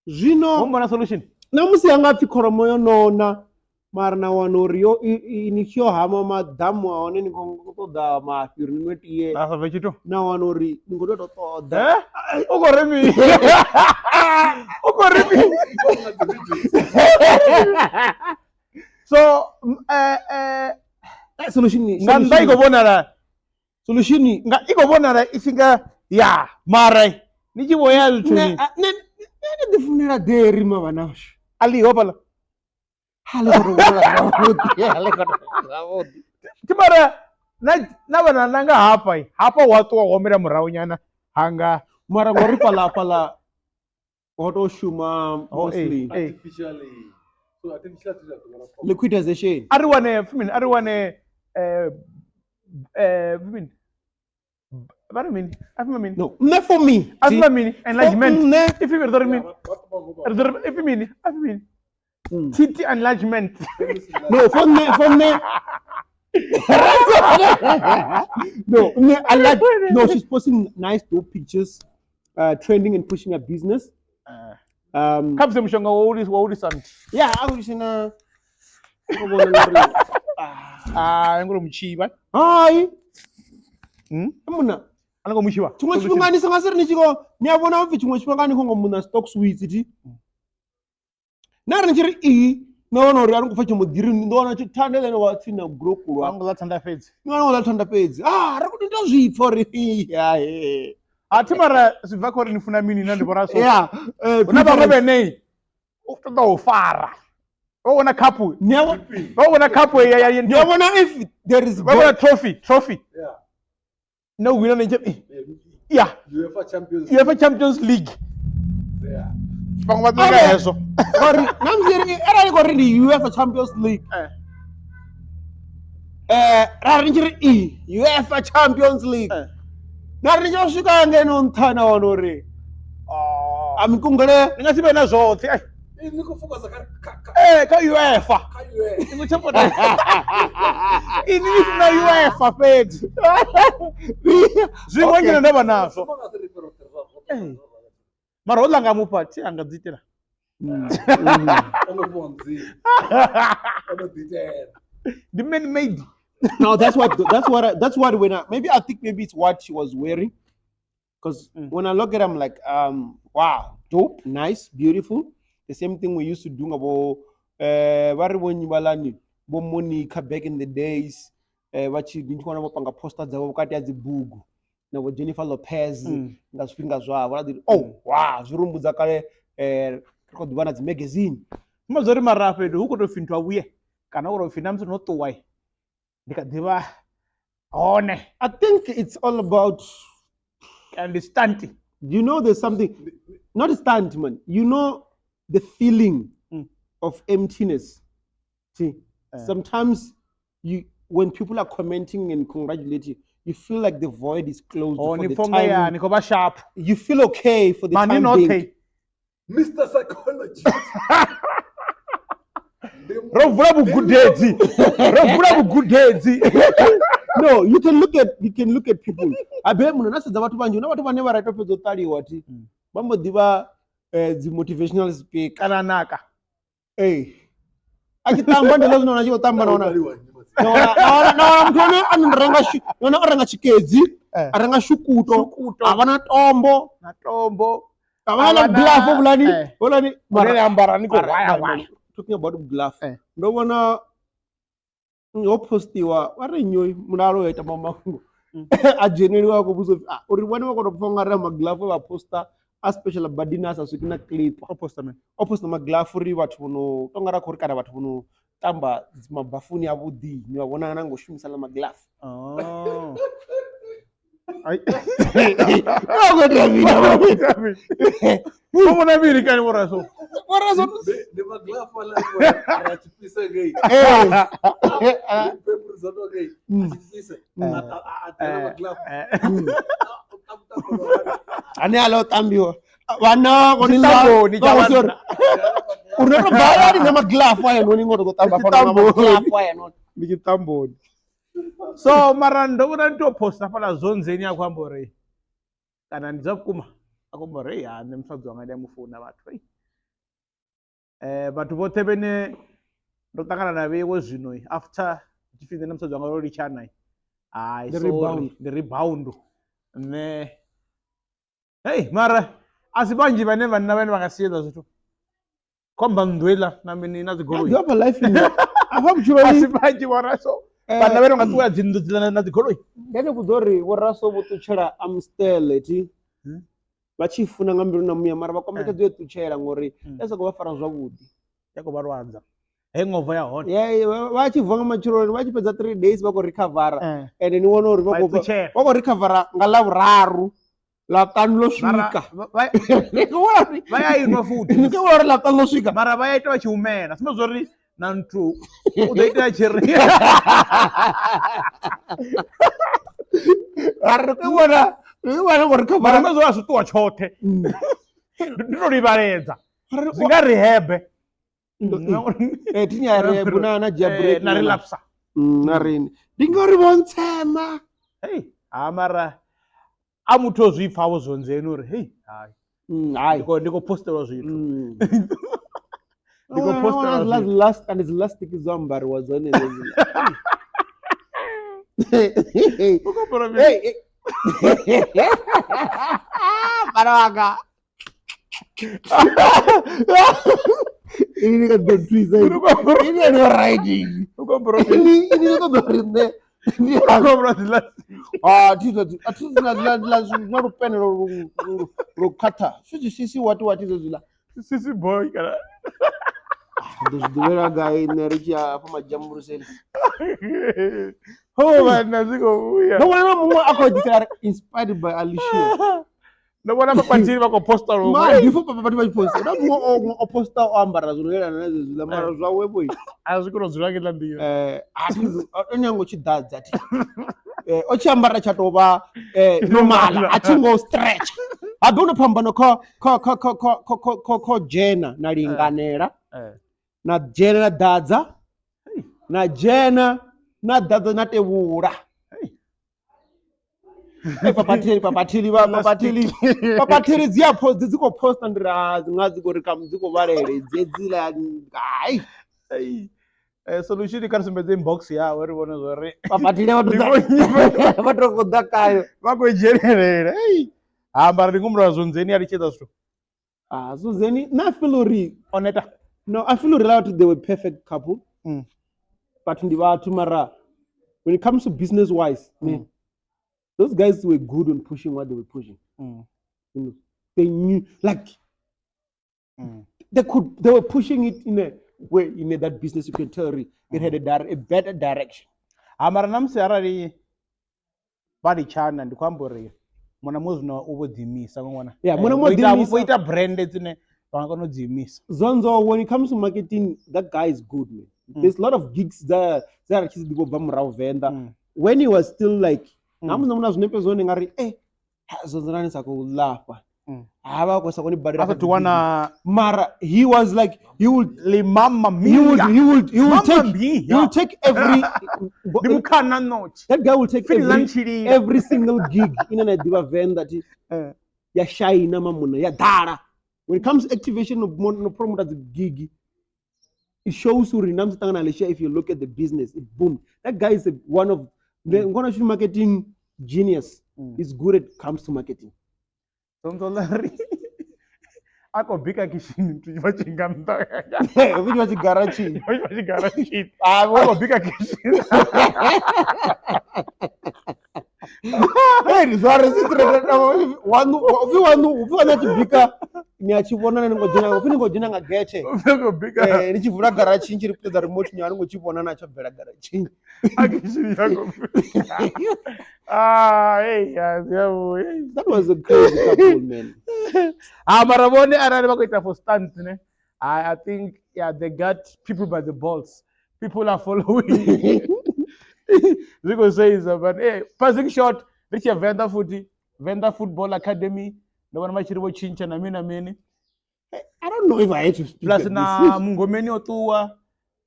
Zwino Wo mbona solution? Na musi ya nga pfi kholomo yo nona mara na wana uri yo ni tshi yo hama maḓamu a hone ni khou ṱoḓa mafhi uri ni nwe tie. Na sa bve tshithu. Na wana uri ni khou tea u tou ṱoḓa. U khou ri mini? U khou ri mini? So, Solution nga nnḓa i khou vhonala solution nga i khou vhonala i tshi nga ya mara ni tshi vho ya zwithuni. Nṋe ndi ḓi funela dairy ma vhana vhashu. A ḽiho fhaḽa. Ha ḽi khou tou vhonala zwavhuḓi, a ḽi khou tou vhonala zwavhuḓi. Thi mara na vhana na nga hafha, hafha wa ṱuwa wa humela murahu nyana hanga. Mara ngori fhaḽa fhaḽa ho tou shuma Oh, mostly. Artificially. So artificial is like a Liquidization. A ri wane, pfi mini, a ri wane, pfi mini? Vha ri mini? A pfi mini? No, nṋe for me. A pfi mini? Enlargement. Nṋe. Ipfi ri ḓo ri mini? Ri ḓo ri ipfi mini? A pfi mini? TT enlargement. No, for me, for me. No, me, I like. No, she's posting nice dope pictures, trending and pushing her business. Kha bvise mushonga wa u lisa nthu. Yeah, a u lisa Ah, ngori mutshivha. Hai. Muna. A ngo mutshivha. Tshiṅwe tshifhinga ni songo siri ni tshi khou, ni a vhona upfi tshiṅwe tshifhinga ni khou ngo muna stock sweets thi. Na ri ni tshi ri iyi Ndo wana uri a ni khou pfa tshimuḓiri ndo wana tshi thanda ḽene wa tsini na gulokulo Vha ngo ḽa thanda fhedzi. Ndo wana ḽa thanda fhedzi. Ah, ri khou ita zwi pfa uri ya he. A thi mara zwi bva kha uri ni funa mini na ndi vhona so. Yeah. Hu na vhaṅwe vhene u ṱoḓa u fara. Vha vhona cup. Vha vhona cup ya ya Ni a vhona if there is vha vhona trophy, trophy. Yeah. No wina na yeah. UEFA Champions UEFA Champions League. Yeah. Vhaṅwe vha ṱoḓa hezwo. Ngori na musi ri arali khou ri ndi UEFA Champions League. Eh, ra ri tshi ri i UEFA Champions League. Na ri tshi swika ngeno nṱha na wana uri a mikungule Ni nga si vhe na zwoṱhe. Ai. Ni khou focus kha kha kha Eh, kha UEFA. kha UEFA. Ni khou tshapota. Ini ni funa UEFA fhedzi. Zwiṅwe okay. nda vha nazwo. Vha nga si ri fhiro Eh. Mara houḽa nga mufha thi anga dzi itela. O no fhiwa Mudzimu. O no ḓi itela. Ndi man made. No, that's what that's what I, that's what when I, maybe I think maybe it's what she was wearing. Because when I look at it, I'm like, wow, dope, nice, beautiful. The same thing we used to do about va ri vho nyibalani vho Monica back in the days. Vha tshi ndi tshi vhona vho panga poster dzavho vhukati ha dzi bugu na vho Jennifer Lopez nga zwifhinga zwavho. Ra ḓi oh wow, zwi ri humbudza kale ri khou ḓivha na dzi magazine. Zwi uri mara fhethu hu khou tou pfhi nthu a vhuye kana hu khou tou pfhi na musi no ṱuwa ndi kha ḓivha hone. I think it's all about Kana ndi stunt. You know, there's something, not a stunt, man. You know, the feeling of emptiness. See, sometimes you, when people are commenting and congratulating, you feel like the void is closed Oh, for ni the pfha unga ya time. ni khou vha sharp. You feel okay for the Mani time noṱhe. being. Mr. Psychologist. Ro vula vhugudedzi. Ro vula vhugudedzi. No, you can look at, you can look at people. Abe muno na sedza vhathu vhanzhi, hu na vhathu vhane vha ra tou fhedza u ṱaliwa thi. Vha mbo ḓi vha dzi motivational speaker. Kana naka. Ee. A tshi tamba ndi zwino na tshi khou tamba na wana. Na wana muthu ane a no renga na o renga tshikedzi, a renga shukuto, a vha na tombo, Na tombo. a vha na glove vulani, vulani. Mara ambara ni khou waya waya. Talking about glove. Ndo vhona ho postiwa vha ri nnyi mulalo ya ita mafhungo a dzheneliwa a khou vhudzwa upfi uri vhone vha khou tou pfha ungari magilafu vha posta a special badini a sa swiki na clip. O posta mini? O posta magilafu uri vhathu vho no tonga ra khou ri kana vhathu vho no tamba mabafuni avhuḓi ni vha vhona na ngo shumisa ḽa magilafu. Oh. Ai. Vho vhona mini kani vho raso? Ndi magilafu aḽa ra tshi fhisa ngei. Pepper dzo to ngei. A tshi fhisa. A ḓela magilafu. Ane a ḽa u tambiwa. Vhana vho ni ḽa. Tshitamboni tsha vhanna. Uri no to bala ni na magilafu aya noni ngo to tamba fhano nga magilafu aya noni. Ndi tshitamboni. So mara ndo vhona ndi to posta fhaḽa zwonzeni a khou amba uri kana ndi zwa vhukuma a khou amba uri ya nṋe musadzi wanga ndi a mufuna vhathu. Vhathu vhoṱhe vhene ndo ṱangana na vheiwe zwino after tshipfi nṋe na musadzi wanga ro litshana hai Ndi sorry rebound. ndi rebound nṋe hey mara a si vhanzhi vhane vhanna vhane vha nga siedza zwithu khomba nnḓu heiḽa na mini na dzigoloi. You have a life in afha vhutshiloni. A si vhanzhi vho raso vhanna vhane vha nga ṱuwela dzi nnḓu dziḽa na dzigoloi. Nda ni vhudza uri vho raso vho ṱutshela Amstel thi vha tshi funa nga mbilu na muya mara vha kombetshedza u i ṱutshela ngori ya sa khou vha fara zwavhuḓi. Ya khou vha lwadza. Hangover ya hone. Vha tshi vuwa nga matsheloni vha tshi fhedza 3 days vha khou recover ende ni wana uri vha khou recover nga ḽavhuraru. Ḽaṱanu ḽo swika. Vha ya inwa futhi. Ni khou vhona uri ḽaṱanu ḽo swika. Mara vha ya ita vha tshi humela. Sima zwa uri na nthu u ḓo itea tshi ri. Mara ri khou vhona ri khou vhona uri Mara nṋe zwo a zwi ṱuwa tshoṱhe. Ndi to livhaledza. Zwi nga rehab. Thi nya rehab na dzhia break Na relapse. Na rini. Ndi ngori vho ntsema. Hey, ha mara a muthu o zwi pfa vho zwonzeni uri hey hai. Hai. Ndi khou postelwa zwithu. Ndi khou postelwa zwithu. Last and the last dzo ambariwa dzone hedziḽa. Hey. Bana wanga. Ini ka ḓo thusa. Ini ani right. U khou ambara Ini ini ṱoḓa uri nṋe ndi u khou ambara dzi last. Ah, thi zwa a thi na na na na lupene lo lo khwaṱha. Swi sisi wati wati zwe zwiḽa. Sisi boy kana. Ḓo zwi ḓivhela gai nṋe ri tshi ya hafha majambuluseni. Ho vhanna zwi khou vhuya. Ndo vhona na muṅwe a khou ḓisela ri inspired by Alicia. Ndo vhona vhapathili vha khou posta luṅwe. Ma before papa vhathu vha tshi posta, na muṅwe o posta o ambara zwo no yelana na zwe zwiḽa mara zwawe vho. A zwi kona u dzula ngeḽa nḓila. A thi o nyango tshi ḓadza thi. O tshi ambara tsha tou vha normal, a tshi ngo stretch. Habe hu na phambano kha kha kha kha kha kha kha kha kha dzhena na linganela. Na dzhena na ḓadza. Na dzhena na ḓadza na tevhula. Papatheli papatheli vha papatheli papatheli dzi a post dzi khou posta ndi ra nga dzi khou ri kam dzi khou vhalele dzedzila hai. Solution kha ri sumbedze inbox yawe ri vhone zwa uri papatheli vha Ndi vho vha to khou ḓa kayo. Vha khou dzhenelela. Hey. Ha mara ndi ngumula Zunzeni a litshedza zwithu. Ah, Zunzeni na feel uri o neta. No, I feel uri vhathu they were perfect couple. But ndi vhathu mara when it comes to business wise, man, those guys were good on pushing what they were pushing. You know, they knew like they could, they were pushing it in a way in a, that business you can tell it had a better direction. Ha mara na musi arali vha litshana ndi khou amba uri muna muṅwe zwino u vho ḓiimisa nga ṅwana. Yeah, muna muṅwe ḓiimisa. Vho ita brand dzine vha nga kona u ḓiimisa. Zonzo, when it comes to marketing, that guy is good, man. There's a lot of gigs that that are tshi ḓi bva murahu Venḓa. When he was still like, na musi na zwinepe zwone nga ri Zonzo nani sa khou lafha. Ha vha khou sa koni badela. A sathu wana mara he was like he would li mama he would mia. he would he would Mama take mia. he would take every Ndi mukhana notshi. That guy will take Feel lunch every single gig in an idea Venḓa thi ya shine mamuna ya dala. When it comes to activation of no promoter the gig, it shows uri na musi ṱangana Alicia, if you look at the business, it boomed. That guy is one of the mm. marketing genius. He's good at comes to marketing. Zonzo ḽa ri a khou bika kishini tshi vha tshi nga nnḓa. Vha tshi garatshini. Vha tshi garatshini. A khou bika kishini. Hey, zwa ri si wanu upfi wanu upfi wanu a tshi bika ni a tshi vhona ni ngo dzhena upfi ni ngo dzhena nga gethe. Upfi khou bika. Ni tshi vula garatshini tshi ri puṱedza remote nyana ni ngo tshi vhona na tsho bvela garatshini. A kishini ya khou bika. Ah, hey, yeah, yeah. That was a crazy couple, man. Ah, mara vhone arali vha khou ita for stunts, ne? I think yeah, they got people by the balls. People are following. Zwi khou seisa, but hey, passing shot, ri tshi ya Venḓa futhi, Venḓa Football Academy, ndo vhona vha tshi ri vho tshintsha na mini na mini. I don't know if I had to speak Plus at na this. Mungomeni o ṱuwa.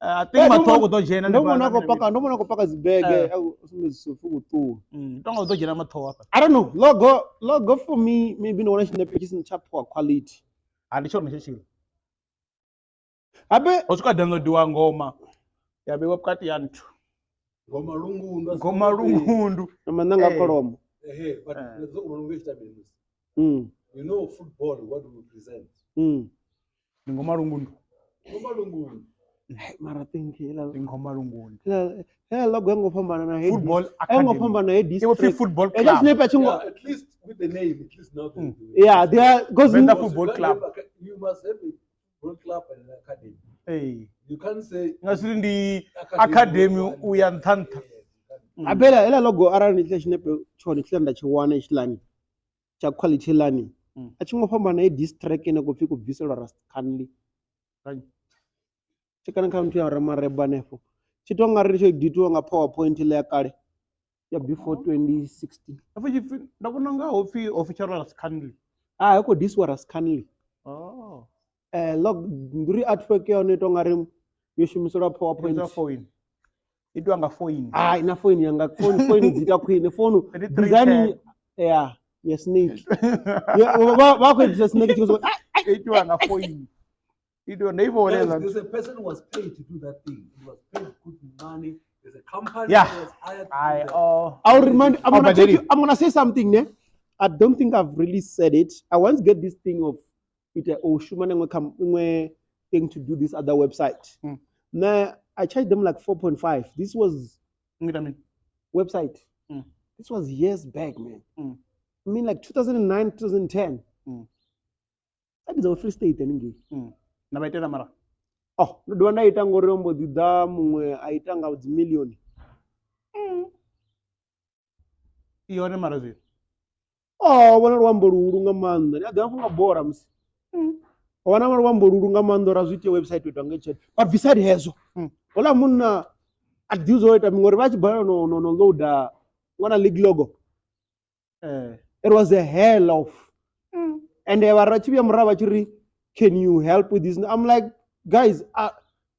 I think Maṱhogo ḓo dzhena Ndo vhona ko paka, ndo vhona ko paka dzibege, a sumbedzisa upfi u ṱuwa. Tonga u ḓo dzhena Maṱhogo hafha. I don't know. Logo for me maybe ndo vhona tshinepe tshi si tsha poor quality. Ha ndi tshone tshe tshila. Habe ho swika downloadiwa ngoma ya vheiwa vhukati ya nthu. Ngoma lungundu. Ngoma lungundu. Na mananga kholomo. But you know football, what do we present? Ndi ngoma lungundu. Ngoma lungundu. Mara think Ndi ngoma lungundu. Hela logo yango fhambana na Football Yango Academy. fhambana na head. It will be football Club. club. Yeah, at least with the name, at least now. Yeah, they are because Venḓa Football Club. You must have a football club and an academy. Hey. You can't say nga siri ndi academy u ya nṱha nṱha. Abela hela logo arali ni tshi tshinepe tshone tshila nda tshi wana tshilani tsha quality lani. A tshi ngo fhambana na diss track ine khou pfi ku bviselwa Rascanly. Tshekana kha muthu ya ramareba hanefho. Tshi to nga ri tsho editiwa nga PowerPoint le ya kale ya before 2016. Hafho tshipfi nda vhona nga ho pfi official Rascanly. Ah, ho khou disiwa Rascanly. Oh. Log ndi artwork ya hone to nga ri yo shumiselwa PowerPoint. Itiwa phone. Itiwa nga phone. Ah, ina phone yanga phone dzi ita khwine phone design yeah, ya snake. Vha khou edita snake tshi khou itiwa nga phone. There's a person who was paid to do that thing. He was paid good money. There's a company that was hired to do that. I'll remind. I'm gonna say something. Ne? I don't think I've really said it. I once get this thing of it. Oh, shumana thing to do this other website. Now I charged them like 4.5. This was Ngita mini? website. This was years back, man. I mean, like 2009, 2010. That is our Free State haningei. Na vha itela mara. Oh, ndo dovha nda ita ngori mbo ḓi ḓa muṅwe a ita nga dzi million. I hone mara zwino. Oh, vhona luambo luhulu nga maanḓa. Ni a ḓivha nga bora musi. Wana luambo luhulu nga maanḓa uri a zwi ite website u itwa nga tshelede. But beside hezwo, hola munna a ḓi zwo ita ngori vha tshi balelwa no loader ṅwana league logo. It was a hell of. And vha ri tshi vhuya murahu vha tshi ri, can you help with this? I'm like, guys,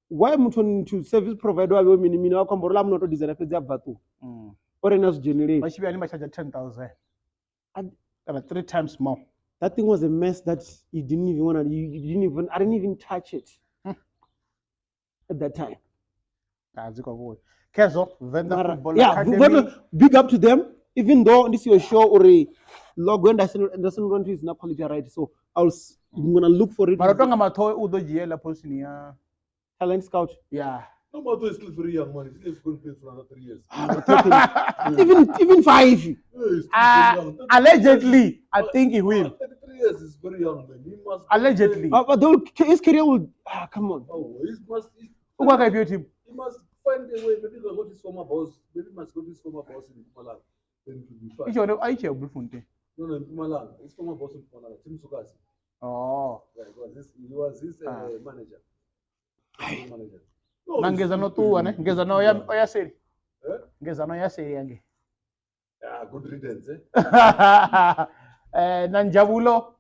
why muthu to service provider wa vhe mini mini wa khou amba uri ḽa munna o to designer fhedzi a bva ṱuwa. Uri na zwi dzheneleli. Vha tshi vhuya ni vha charge 10,000. Kana 3 times more. That thing was a mess that you didn't even want to, you didn't even, I didn't even touch it at that time. Ah, dzi khou vhuya. Khezwo, Venḓa Football Yeah, Academy. Venḓa, big up to them. Even though this is your show or a logo and I want is not quality right, so I'm going to look for it. Mara tonga matho u ḓo dzhiela position ya talent scout. Yeah. No, Matho is still very young, man. He's still going to play for another 3 years. Even 5. Yeah, he's still very young. Allegedly, I think he will. 33 years is very young, man. He must. Allegedly. But his career will. Come on. Oh, he must. He, U kwa kae team? He must find a way. Maybe go to his former boss. Maybe he must go to his former boss in Mpumalanga. Then it will be fine. Icho ne aiche Bloemfontein. No, in Mpumalanga. His former boss in Mpumalanga, Tim Sukazi. Oh. Yeah, he was his manager. His manager. No, Na he's ngeza no still ṱuwa ne? very Ngeza no young. ya seli. Eh? Ngeza no ya seli yange. Yeah, good riddance, eh? Na Njabulo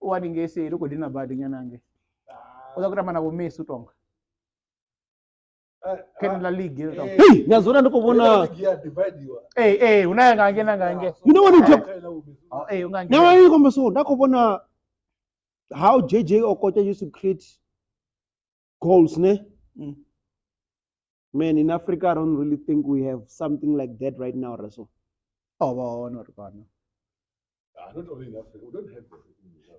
wa ni nge seli uko dina badi nyana nge. Uza kutamba na Messi utonga. Ken La Ligue, you know. Hey, nazona ndiko bona. League ya divide you. Hey, hey, unaya ngange na ngange. You know what you talk? Oh, hey, ungange. Now I come so ndako bona how JJ Okocha used to create goals, ne? Man, in Africa, I don't really think we have something like that right now, Raso. Oh, well, not gone. Not only in Africa, we don't have that.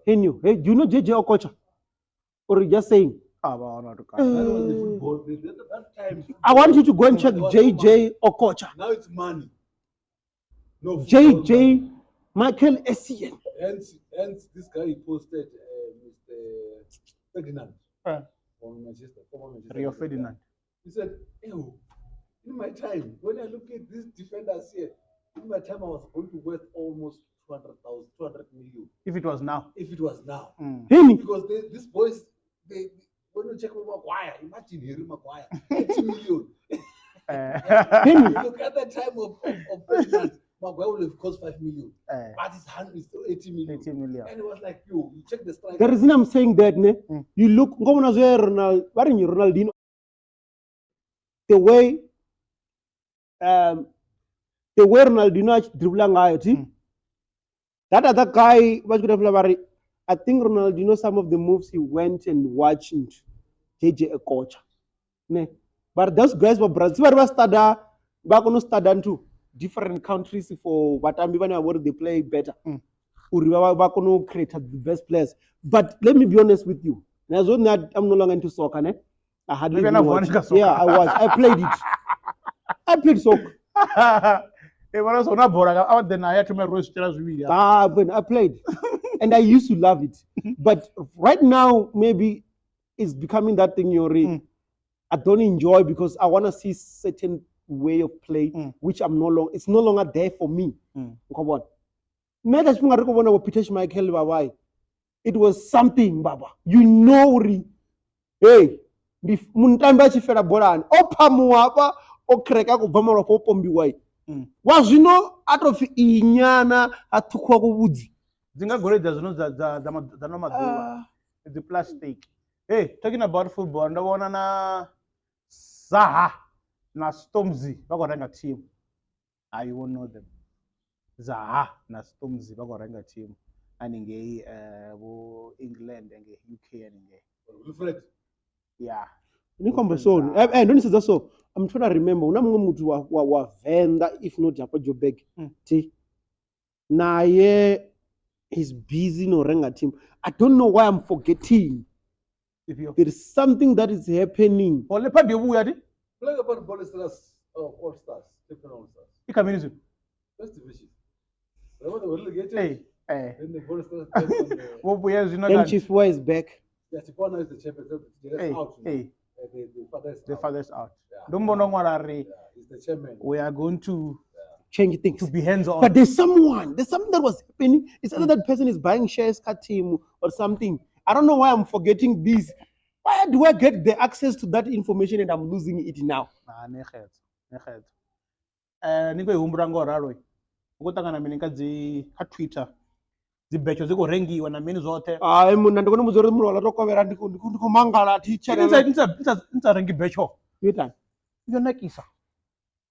Hey, new. Hey, do you know JJ Okocha? Or you just saying? Oh, well, not gone. That was the football. That time. I want you to go and check There was JJ no money. Okocha. Now it's money. No football JJ money. Michael Essien. Hence, this guy he posted, Mr. Ferdinand. From Manchester, former Manchester Rio United. Ferdinand. He said, ew, in my time, when I look at these defenders here, in my time I was going to worth almost 200,000, 200 million. If it was now. If it was now. Him. Because these boys, when you check Maguire, imagine Harry Maguire, 80 million. Him. Look at the time of Ferdinand, Maguire would have cost 5 million. But his hand is still 80 million. 80 million. And it was like, yo, you check the striker. The reason I'm saying that, ne, you look, Ronald, Ronaldinho, the way Ronaldinho dribbling out, that other guy, I think Ronaldinho, some of the moves he went and watched JJ Okocha. Ne? But those guys were Brazil, back on start to different countries for what I'm even aware they play better. Uri ba kono create the best players. But let me be honest with you. I'm no longer into soccer, ne? I hardly Maybe even not watch. one soccer. Yeah, I was. I played it. I played soccer. Hey, but also not boring. I then I had to make Rose Chelsea really. But I played, and I used to love it. But right now, maybe it's becoming that thing you're I don't enjoy because I want to see certain way of play, which I'm no longer. It's no longer there for me. Come on. Peter Schmeichel, baba. It was something, baba. You know, hey, muntambi a tshi fela bolani o phamuwa hafha o crack a khou bva malofha o pombiwa wa zwino a to pfi inyana a ṱhukhuwa kuvhudzi. Dzi nga goloi dza zwino dza no maḓuvha. Dzi plastic. Hey, talking about football, ndo vhona na Zaha na Stormzy vha khou renga team. I won't know them. Zaha na Stormzy vha khou renga team haningei vho England ngei UK haningei. Wilfred. Yeah. Ni khombo so. Ndo ni sedza so. I'm trying to remember. Una muṅwe muthu wa Venḓa, if not hafha Joburg. Ti. Naye he's busy no renga team. I don't know why I'm forgetting. Ifhio? There is something that is happening. Oh, Leopard yo vhuya ti? Play about Ball Stars, oh, All Stars, Cape Town All Stars. I kha mini zwino? First division. Remember they were relegated? Hey, eh. Then the Ball Stars back on the, Vho vhuya zwino Then kani? Chief is back. yeah, Chipwana is the champion. The Hey, out. now. hey, The father is the out. father's out. Yeah. Ndo mbona ṅwala ri Yeah, he's the chairman. we are going to Change things. to be hands on. But there's someone, there's something that was happening. It's either that person is buying shares ka team or something. I don't know why I'm forgetting this. Why do I get the access to that information and I'm losing it now? Ah, ne xedzo, ne xedzo. Eh, ni khou i humbula ngo ralo. U khou ṱangana mini kha dzi kha Twitter. Dzi betsho dzi khou rengiwa na mini zwoṱhe. Hayi munna ndi kone mudza uri mulwala to kovhela ndi khou mangala thi Ni sa rengi betsho. Itani? Yo nakisa.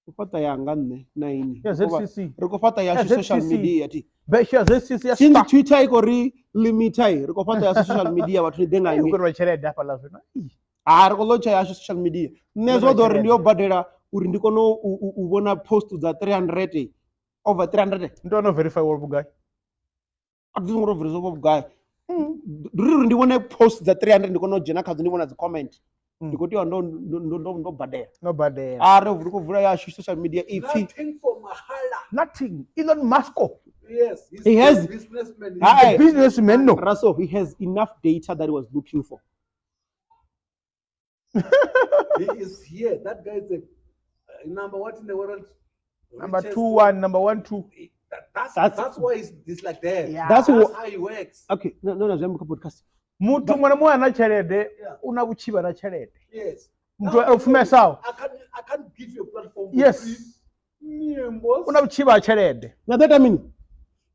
U fhaṱa yanga nṋe na ini. Ya ZCC. Ri khou fhaṱa yashu Ya social ZCC. media thi. Betsho ya ZCC ya Since star. Twitter i khou ri limiter i, ri khou fhaṱa yashu social media vhathu ni ḓe nga Hu ini. khou itiwa tshelede hafhaḽa zwino. Ih. Ha ri khou launcha yashu social media. Nṋe Ndo zwo ḓo uri tshelede. ndi yo badela uri ndi kone u vhona post dza 300 over 300. Ndo no verify wo vhugai. A thi songo to verify vhugai. Ndi uri ndi vhone post dza 300 ndi kone u dzhena khadzo ndi vhona dzi comment. Ndi khou tea ndo badela. No badela. A ri khou vula yashu social media ipfi. Nothing for mahala. Nothing. Elon Musk. Yes, he's He has- a businessman. Hi. Businessman no. Russell, he has enough data that he was looking for. He is here. That guy is a number what in the world? Number Richest. 2 1, number 1 2. That's why he's like that. Yeah. That's That's how he works. Okay, no, no, zwi podcast. Muthu muṅwe na muṅwe ana tshelede Yeah. u na vhutshivha na tshelede. Yes. Muthu o pfumesaho. I can't give you a platform for Yes. free. Nyimbo. U na vhutshivha ha tshelede. Now that I mean,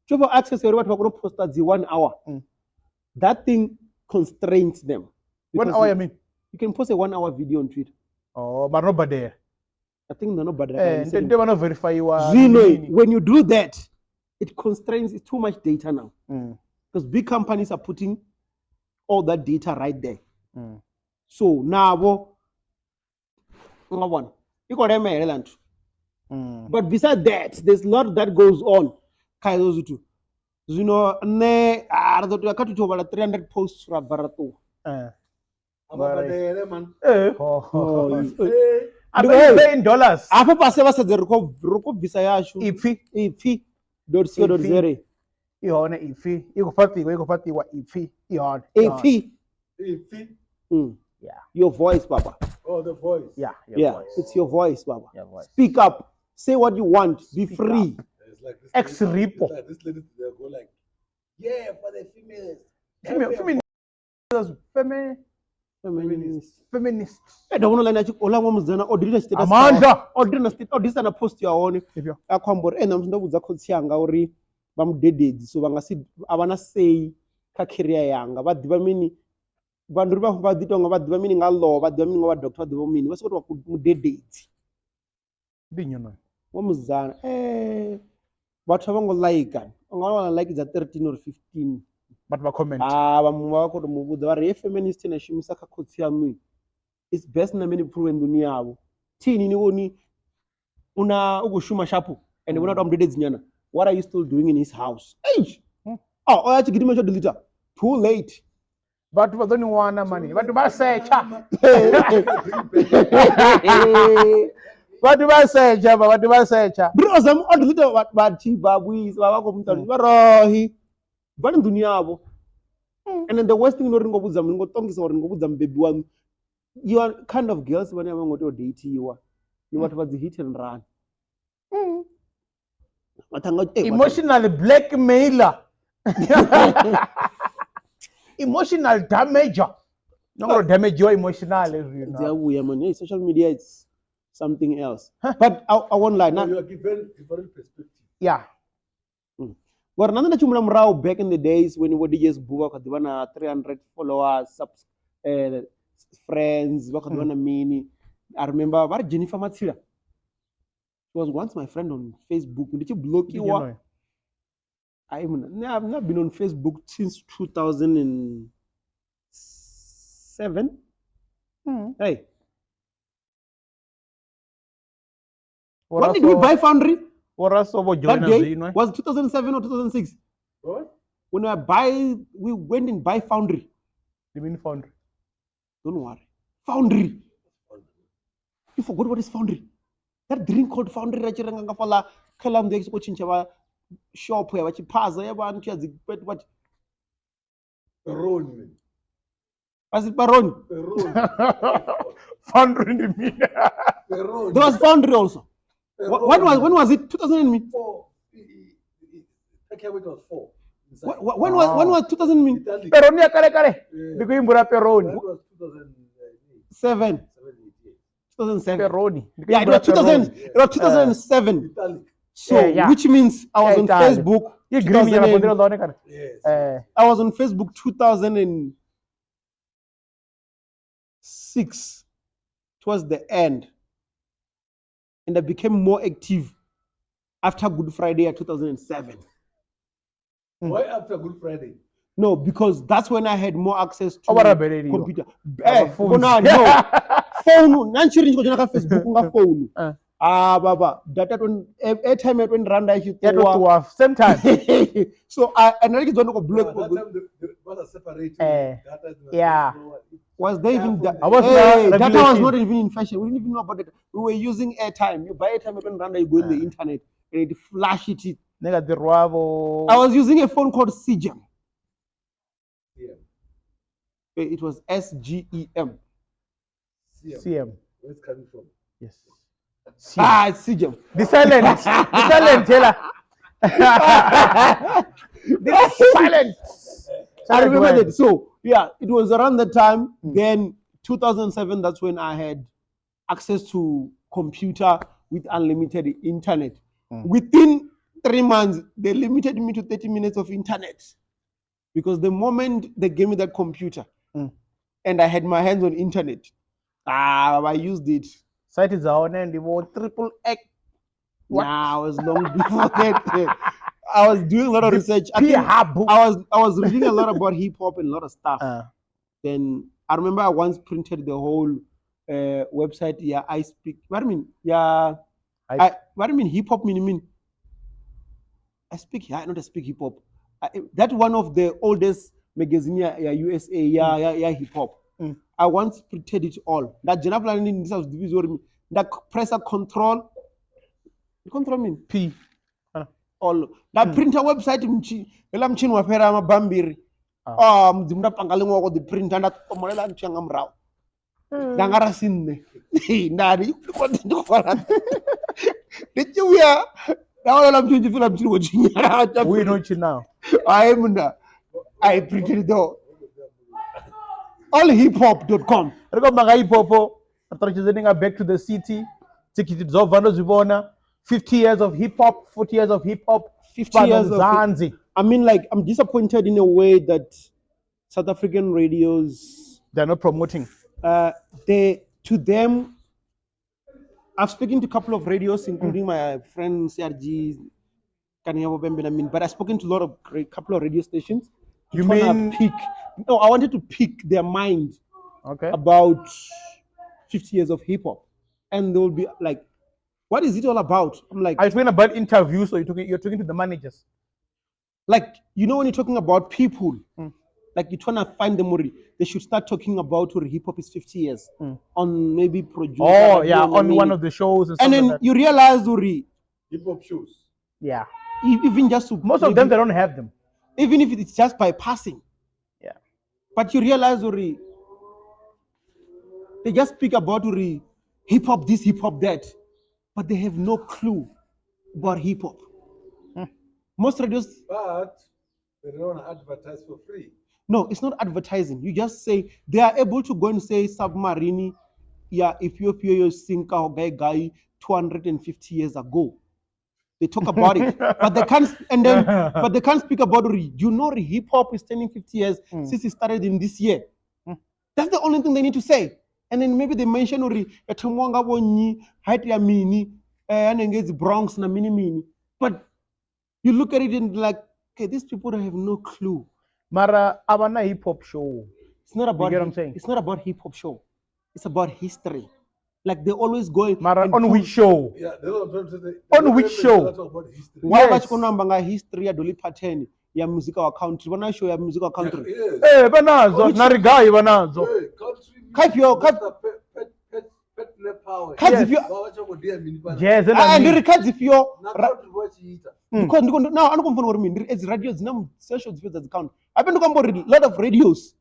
to for access uri vhathu vha kone u posta dzi 1 hour. That thing constrains them. 1 Because hour ya mini? You can post a 1 hour video on Twitter. Oh, mara no badela. I think no badela. Eh, ndi vha no verifyiwa. Zwino, when you do that, it constrains it's too much data now. Because big companies are putting all that data right there. So navo ngabona i khou lemela heiḽa nthu. But beside that, there's a lot that goes on kha hezwo zwithu. Zwino nṋe ri ḓo tea kha Twitter u vhala 300 posts ra bva ra ṱuwa. Eh. Abadele, man. Eh. Oh, Hey. I pay in dollars. Hafho fhasi vha sedze ri khou bvisa yashu Ipfi. ipfi dot co dot za. I hone ipfi. I khou fhaṱiwa ipfi. I hone. Ipfi. Ipfi. Yeah. Your voice, Baba. Oh, the voice. Yeah, your Yeah, voice. it's your voice, Baba. Your voice. Speak up. Say what you want. Be Speak free. up. It's like this Ex repo. It's like this lady, they go like, yeah, for the females. Feminist. Feminist. Ndo vhona line ola ṅwe mudzana o delete status. Amandla. O delete o delete na post ya hone. Ifhio? A khou amba uri ṋamusi ndo vhudza khotsi anga uri vha mudededzi so vha nga si a vha na say kha career yanga. Vha ḓivha mini vha vha ḓi tonga vha ḓivha mini nga law, vha ḓivha mini nga vha doctor, vha ḓivha mini. Vha sokou tou vha mudededzi. Ndi nnyi onoyo? Wa musidzana. Vhathu a vho ngo like. U nga wana like dza 13 or 15. Vhathu vha comment. Ah, vhaṅwe vha khou tou mu vhudza vha ri he feminist na shumisa kha khotsi aṋu. It's best na mini pfuluwe nḓuni yavho. Thini ni vhoni una u khou shuma sharp and vhona tou mudededzi nyana. What are you still doing in his house? Eish. Oh, o ya tshi gidima tsho delete. Too late. Vhathu vha ḓo ni wana mani. Vhathu vha searcha. Vhathu vha searcha, vhathu vha searcha. Bro, ozama o delete vhathu vha vhuisa vha vha khou muṱa vha rohi. Vha ni nḓuni yavho. And then the worst thing uri ngo vhudza ngo ṱongisa uri ngo vhudza mubebi waṋu. You are kind of girls vhane a vha ngo tea u dateiwa. Ni vhathu vha dzi hit and run. Emotional blackmailer. Emotional damager. No ngo damage emotionally zwino. Dzi a vhuya man. Hey, social media is something else. But I won't lie. No, you are given different perspective. Yeah. Ngori na nṋe nda tshi humbula murahu back in the days when vho DJ Sbu vha kha ḓi vha na 300 followers, subs, friends, vha kha ḓi vha na mini. I remember vha ri Jennifer Matsila. She was once my friend on Facebook. Ndi tshi blockiwa. I've not been on Facebook since 2007. Hey. When did we buy Foundry? That day was 2007 or 2006. What? When we went and buy Foundry. You mean Foundry? Don't worry. Foundry. You forgot what is foundry? That drink called foundry ra tshi renga nga fhaḽa kha ḽa nnḓu ya tshi khou tshintsha vha shop ya vha tshiphaza ya vha nthu ya dzi what Peroni, man. Was it Peroni? Peroni. Foundry ndi mini? Peroni. There was foundry also. When was it? 2004. It was 4. When was 2000? Peroni ya kale kale. Ndi kuimbura Peroni. That was 2007. 2007. Peroni. Yeah, it was 2000. It was 2007. So, yeah. Which means I was on Facebook. Yes. I was on Facebook 2006, towards the end, and I became more active after Good Friday at 2007. Why after Good Friday? No, because that's when I had more access to computer. No. Phone. Facebook phone. Ah, baba. Data airtime at 20 rand. Same time. So I and I don't know block. That time the separated. Yeah. Was there even data was not even in fashion. We didn't even know about it. We were using airtime. You buy airtime at 20 rand, you go in the internet and it flash it. I was using a phone called CGEM. Yeah. It was SGEM. CM. Where it's coming from? Yes. CM. Ah, it's CGEM. The silent. The silent, Taylor. The silent. I remember that. So, yeah, it was around that time. Then 2007, that's when I had access to computer with unlimited internet. Within 3 months, they limited me to 30 minutes of internet. Because the moment they gave me that computer and I had my hands on internet, I used it. Site is on and triple X. Nah, I was long before that. I was doing a lot of research. I was reading a lot about hip hop and a lot of stuff. Then I remember I once printed the whole website. Yeah, I speak. What do you mean? Yeah, what do you mean hip hop? Mean I speak. Yeah, not I speak hip hop. That one of the oldest magazine, yeah, USA, yeah, hip hop. I once printed it all. That that press a control mean P. All that printer website mchi ela mchini wa fhera mabambiri. Ah, mudzimu nda panga ḽiṅwe wa ko ḓi printer nda tomolela nthu yanga murahu. Nda nga ra si nṋe. Nda ri ndi khou fara. Ndi tshi vhuya nda wana muthu tshi fhira muthu wo tshinyala. We know you now. I am I printed it all. Allhiphop.com. Ri khou amba nga hip hop, ri nga back to the city. Thikhithi dzo bva ndo zwi vhona. 50 years of hip hop, 40 years of hip hop, 50 years of Mzansi. I mean, like, I'm disappointed in a way that South African radios, they're not promoting. They to them, I've spoken to a couple of radios, including my friend CRG, but I've spoken to a lot of great couple of radio stations. You mean pick? No, I wanted to pick their mind. Okay. About 50 years of hip hop, and they will be like, "What is it all about?" I'm like, are you talking about interviews, or you're talking to the managers? Like, you know, when you're talking about people, like you're trying to find them, they should start talking about hip hop is 50 years on maybe producer. Oh yeah, on one of the shows, and then like you realize, Uri, hip hop shows. Yeah. Even just to most of them, they don't have them. Even if it's just by passing. Yeah. But you realize, Uri, they just speak about Uri, hip hop this, hip hop that, but they have no clue about hip hop. Most radios, but they don't want to advertise for free. No, it's not advertising. You just say they are able to go and say submarine, yeah, Ethiopia sinka guy 250 years ago. They talk about it, but they can't. And then, but they can't speak about it. You know, hip hop is turning 50 years since it started in this year. That's the only thing they need to say. And then maybe they mention uri ethomwanga bonyi height ya mini and Bronx na mini mini. But you look at it and like, okay, these people have no clue. Mara abana hip hop show. It's not about. You get what I'm saying? It's not about hip hop show. It's about history. Like they always go. Mara on which show? Yeah, on which show? Why yes. Nga history ya Dolly Parton ya music wa country? Bona show ya music wa country. Yes. Eh, banazo narigai banazo. Hey, country Kha ifhio kha kha dzifhio Jazz na Ah, ndi mini. ri kha dzifhio Mm. Ndiko now a ndi khou mfuna uri mini ndi ri edzi radio dzina social dzifhio dza dzi count habe ndi khou amba uri lot of radios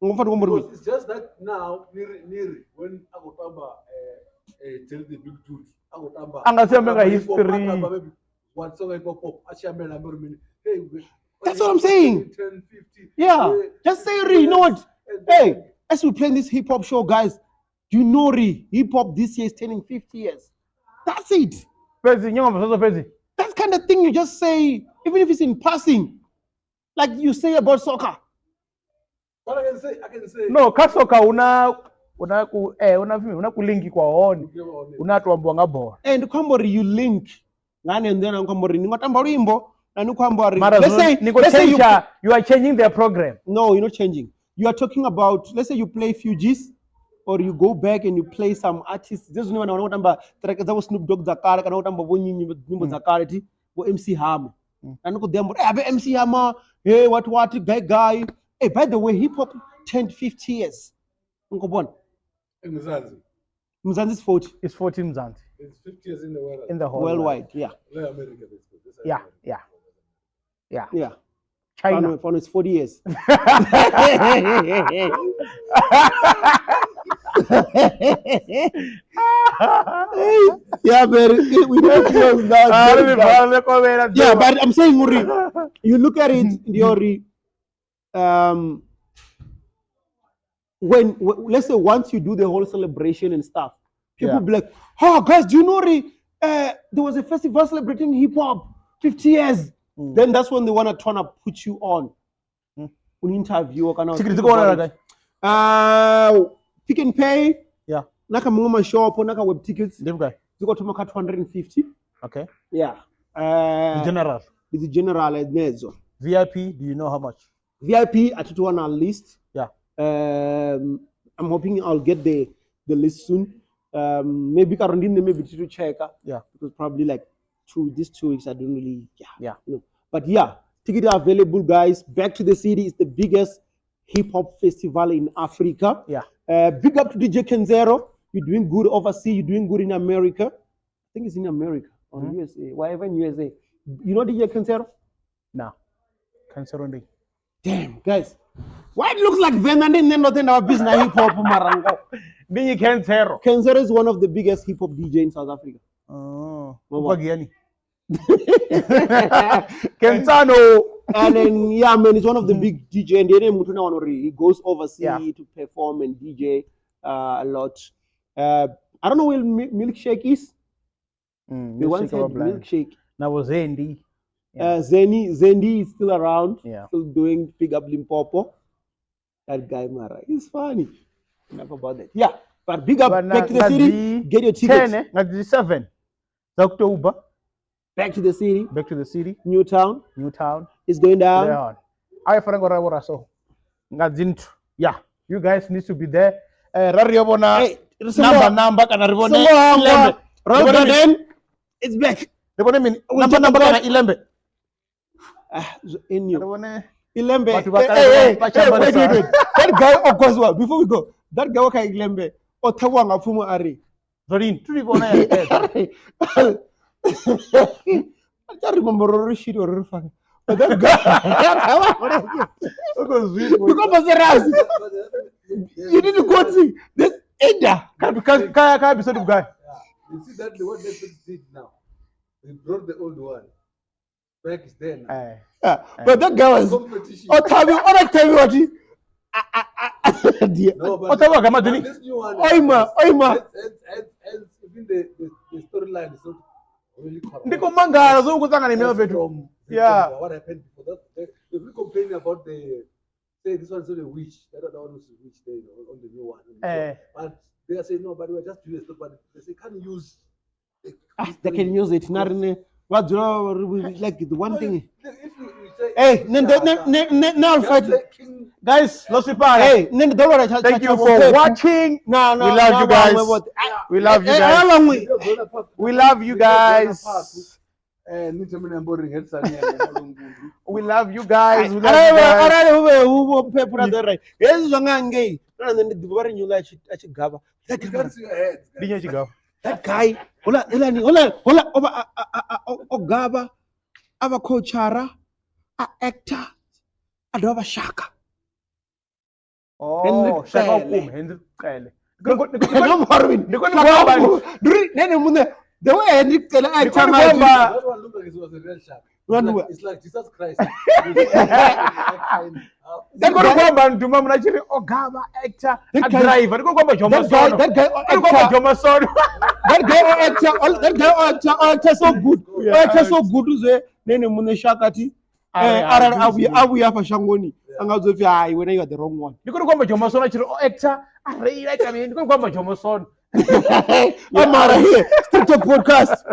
ngo mfana ndi khou amba uri mini It's just that now niri niri when akutamba tell the big dude akutamba A nga si ambe nga history. maybe one song hip hop a tshi ambela uri mini hey That's what I'm saying. 10 50 Yeah, just say ri you know what hey as we playing this hip hop show guys do you know ri hip hop this year is turning 50 years that's it Fhedzi nyongo zwozo fhedzi. that kind of thing you just say even if it's in passing like you say about soccer But I can say No, kha soka huna huna ku huna huna ku link kwa hone. Huna to ambiwa nga bola. and ndi khou amba uri you link nga ane nḓila ni khou amba uri ni nga tamba luimbo na ni khou amba uri Mara let's say ni khou let's say you change you are changing their program. no you're not changing you are talking about let's say you play Fugees or you go back and you play some artists dzedzi zwine vhana vha tamba track dza vho Snoop Dogg dza kale kana u tamba vho nyinyi nyimbo dza kale thi vho MC Hammer na ni khou ḓi amba uri eh abe MC Hammer hey what guy guy hey by the way hip hop turned 50 years ni khou vhona Mzansi Mzansi is 40 It's 14 Mzansi it's 50 years in the world in the whole worldwide yeah Le America basically. This is Yeah, America. yeah. Yeah. yeah China. Fano, Fano is 40 years. Yeah, but we need to close now. Yeah, but I'm saying, Uri, you look at it, Ndiori, when, let's say once you do the whole celebration and stuff, people Yeah. be like, oh, guys, do you know Uri, there was a festival celebrating hip hop 50 years. Then that's when they want to try to put you on. An interview or kind of. Ticket dzi khou wanala gai? Pick and Pay. Yeah. Naka muṅwe mashopo, naka web tickets. Ndi vhugai? Dzi khou thoma kha 250. Okay. Yeah. General. Ndi dzi general nedzo. VIP, do you know how much? VIP a thi thu wana list. Yeah. I'm hoping I'll get the list soon. Maybe ka ndi nṋe maybe thi to checka. Yeah. Because probably like these 2 weeks I don't really yeah. Yeah. You know. But yeah, tickets are available, guys. Back to the City is the biggest hip hop festival in Africa. Yeah. Big up to DJ Kenzero. You're doing good overseas. You're doing good in America. I think it's in America or USA, wherever in USA. You know DJ Kenzero? No. Kenzero ndi. Damn, guys. Why it looks like Venda and then not in our business hip hop marango. Ndi Kenzero. Kenzero is one of the biggest hip hop DJ in South Africa. Oh. Mama. Kwa Kenzano. And then yeah, man, he's one of the big DJ and then he goes overseas Yeah. to perform and DJ a lot. I don't know where Milkshake is. We once had Milkshake. Na vho Zendi. Yeah. Zendi is still around. Yeah. Still doing big up Limpopo. That guy Mara, he's funny. Enough about that. Yeah, but big up Back to the City. Get your tickets. 10, nga dzi 7 dza October. Back to the City. Back to the City. New Town. New Town. It's going down. Yeah. I fana ngo ra so. Nga dzinthu. Yeah. You guys need to be there. Ra ri yo vhona Hey, number kana ri vhone ilembe. Royal Garden. It's back. Ri vhone mini? Number kana ilembe. In you. Ri vhone Ilembe. Batho ba Hey, ka ba wait, wait, wait. That guy, of course, well, before we go, that guy ka Ilembe. O thabwa nga pfumo a ri. Zolini, tu ri vhona ya. I can't remember or shit or fuck. But that guy, because you need to go see this Eda. Ka episode guy. You see that what Netflix did now? They brought the old one back is there now. Yeah, but that guy was competition. Oh, tell me what he. No, but this new one. Oima, Oima. And even the storyline is not really correct. Ndiko mangala zo kutsangana ne from Yeah. What happened before that? They were complaining about the say this one's not a witch, that other one was a witch there, on the new one. But they are saying no, but we are just doing it. But they say can't use. They can use it. What like the one thing? If you say, hey, now fight, guys. Hey, thank you for watching. No, we love you guys. We love you guys. We love you guys. We love you guys. We love you guys. Arali hu vhe hu vho phephula ḓo ri hezwi zwa nga ngei na nṋe ndi ḓivha vha ri nyula a tshi gavha. That You can't see your heads. Ndi nnyi a tshi gavha? That guy hola hola hola hola o vha o gavha a vha coachara a actor a dovha vha shaka. Oh, Henry shaka Cele. vhukuma Henry Cele. Ndi kone u amba ndi uri nene muṋe the way Henry Cele a Ndi kone u actor amba That one looked like it was a real shark. One It's wa- like, it's like Jesus Christ. Ndi kone u amba nduma muna tshi ri o gavha actor a That guy- driver. Ndi kone u amba Jomo that guy Sono. that guy Ndi kone u amba actor Jomo Sono. that guy o actor that guy o actor o actor so good o actor so good zwe nene muṋe shaka thi arali a vhuya a vhuya afha shangoni a nga dzo pfi hai wena you are the wrong one. Ndi kone u amba Jomo Sono a tshi ri o actor a reila ita mini. Ndi kone u amba Jomo Sono. Amara here Street Talk podcast.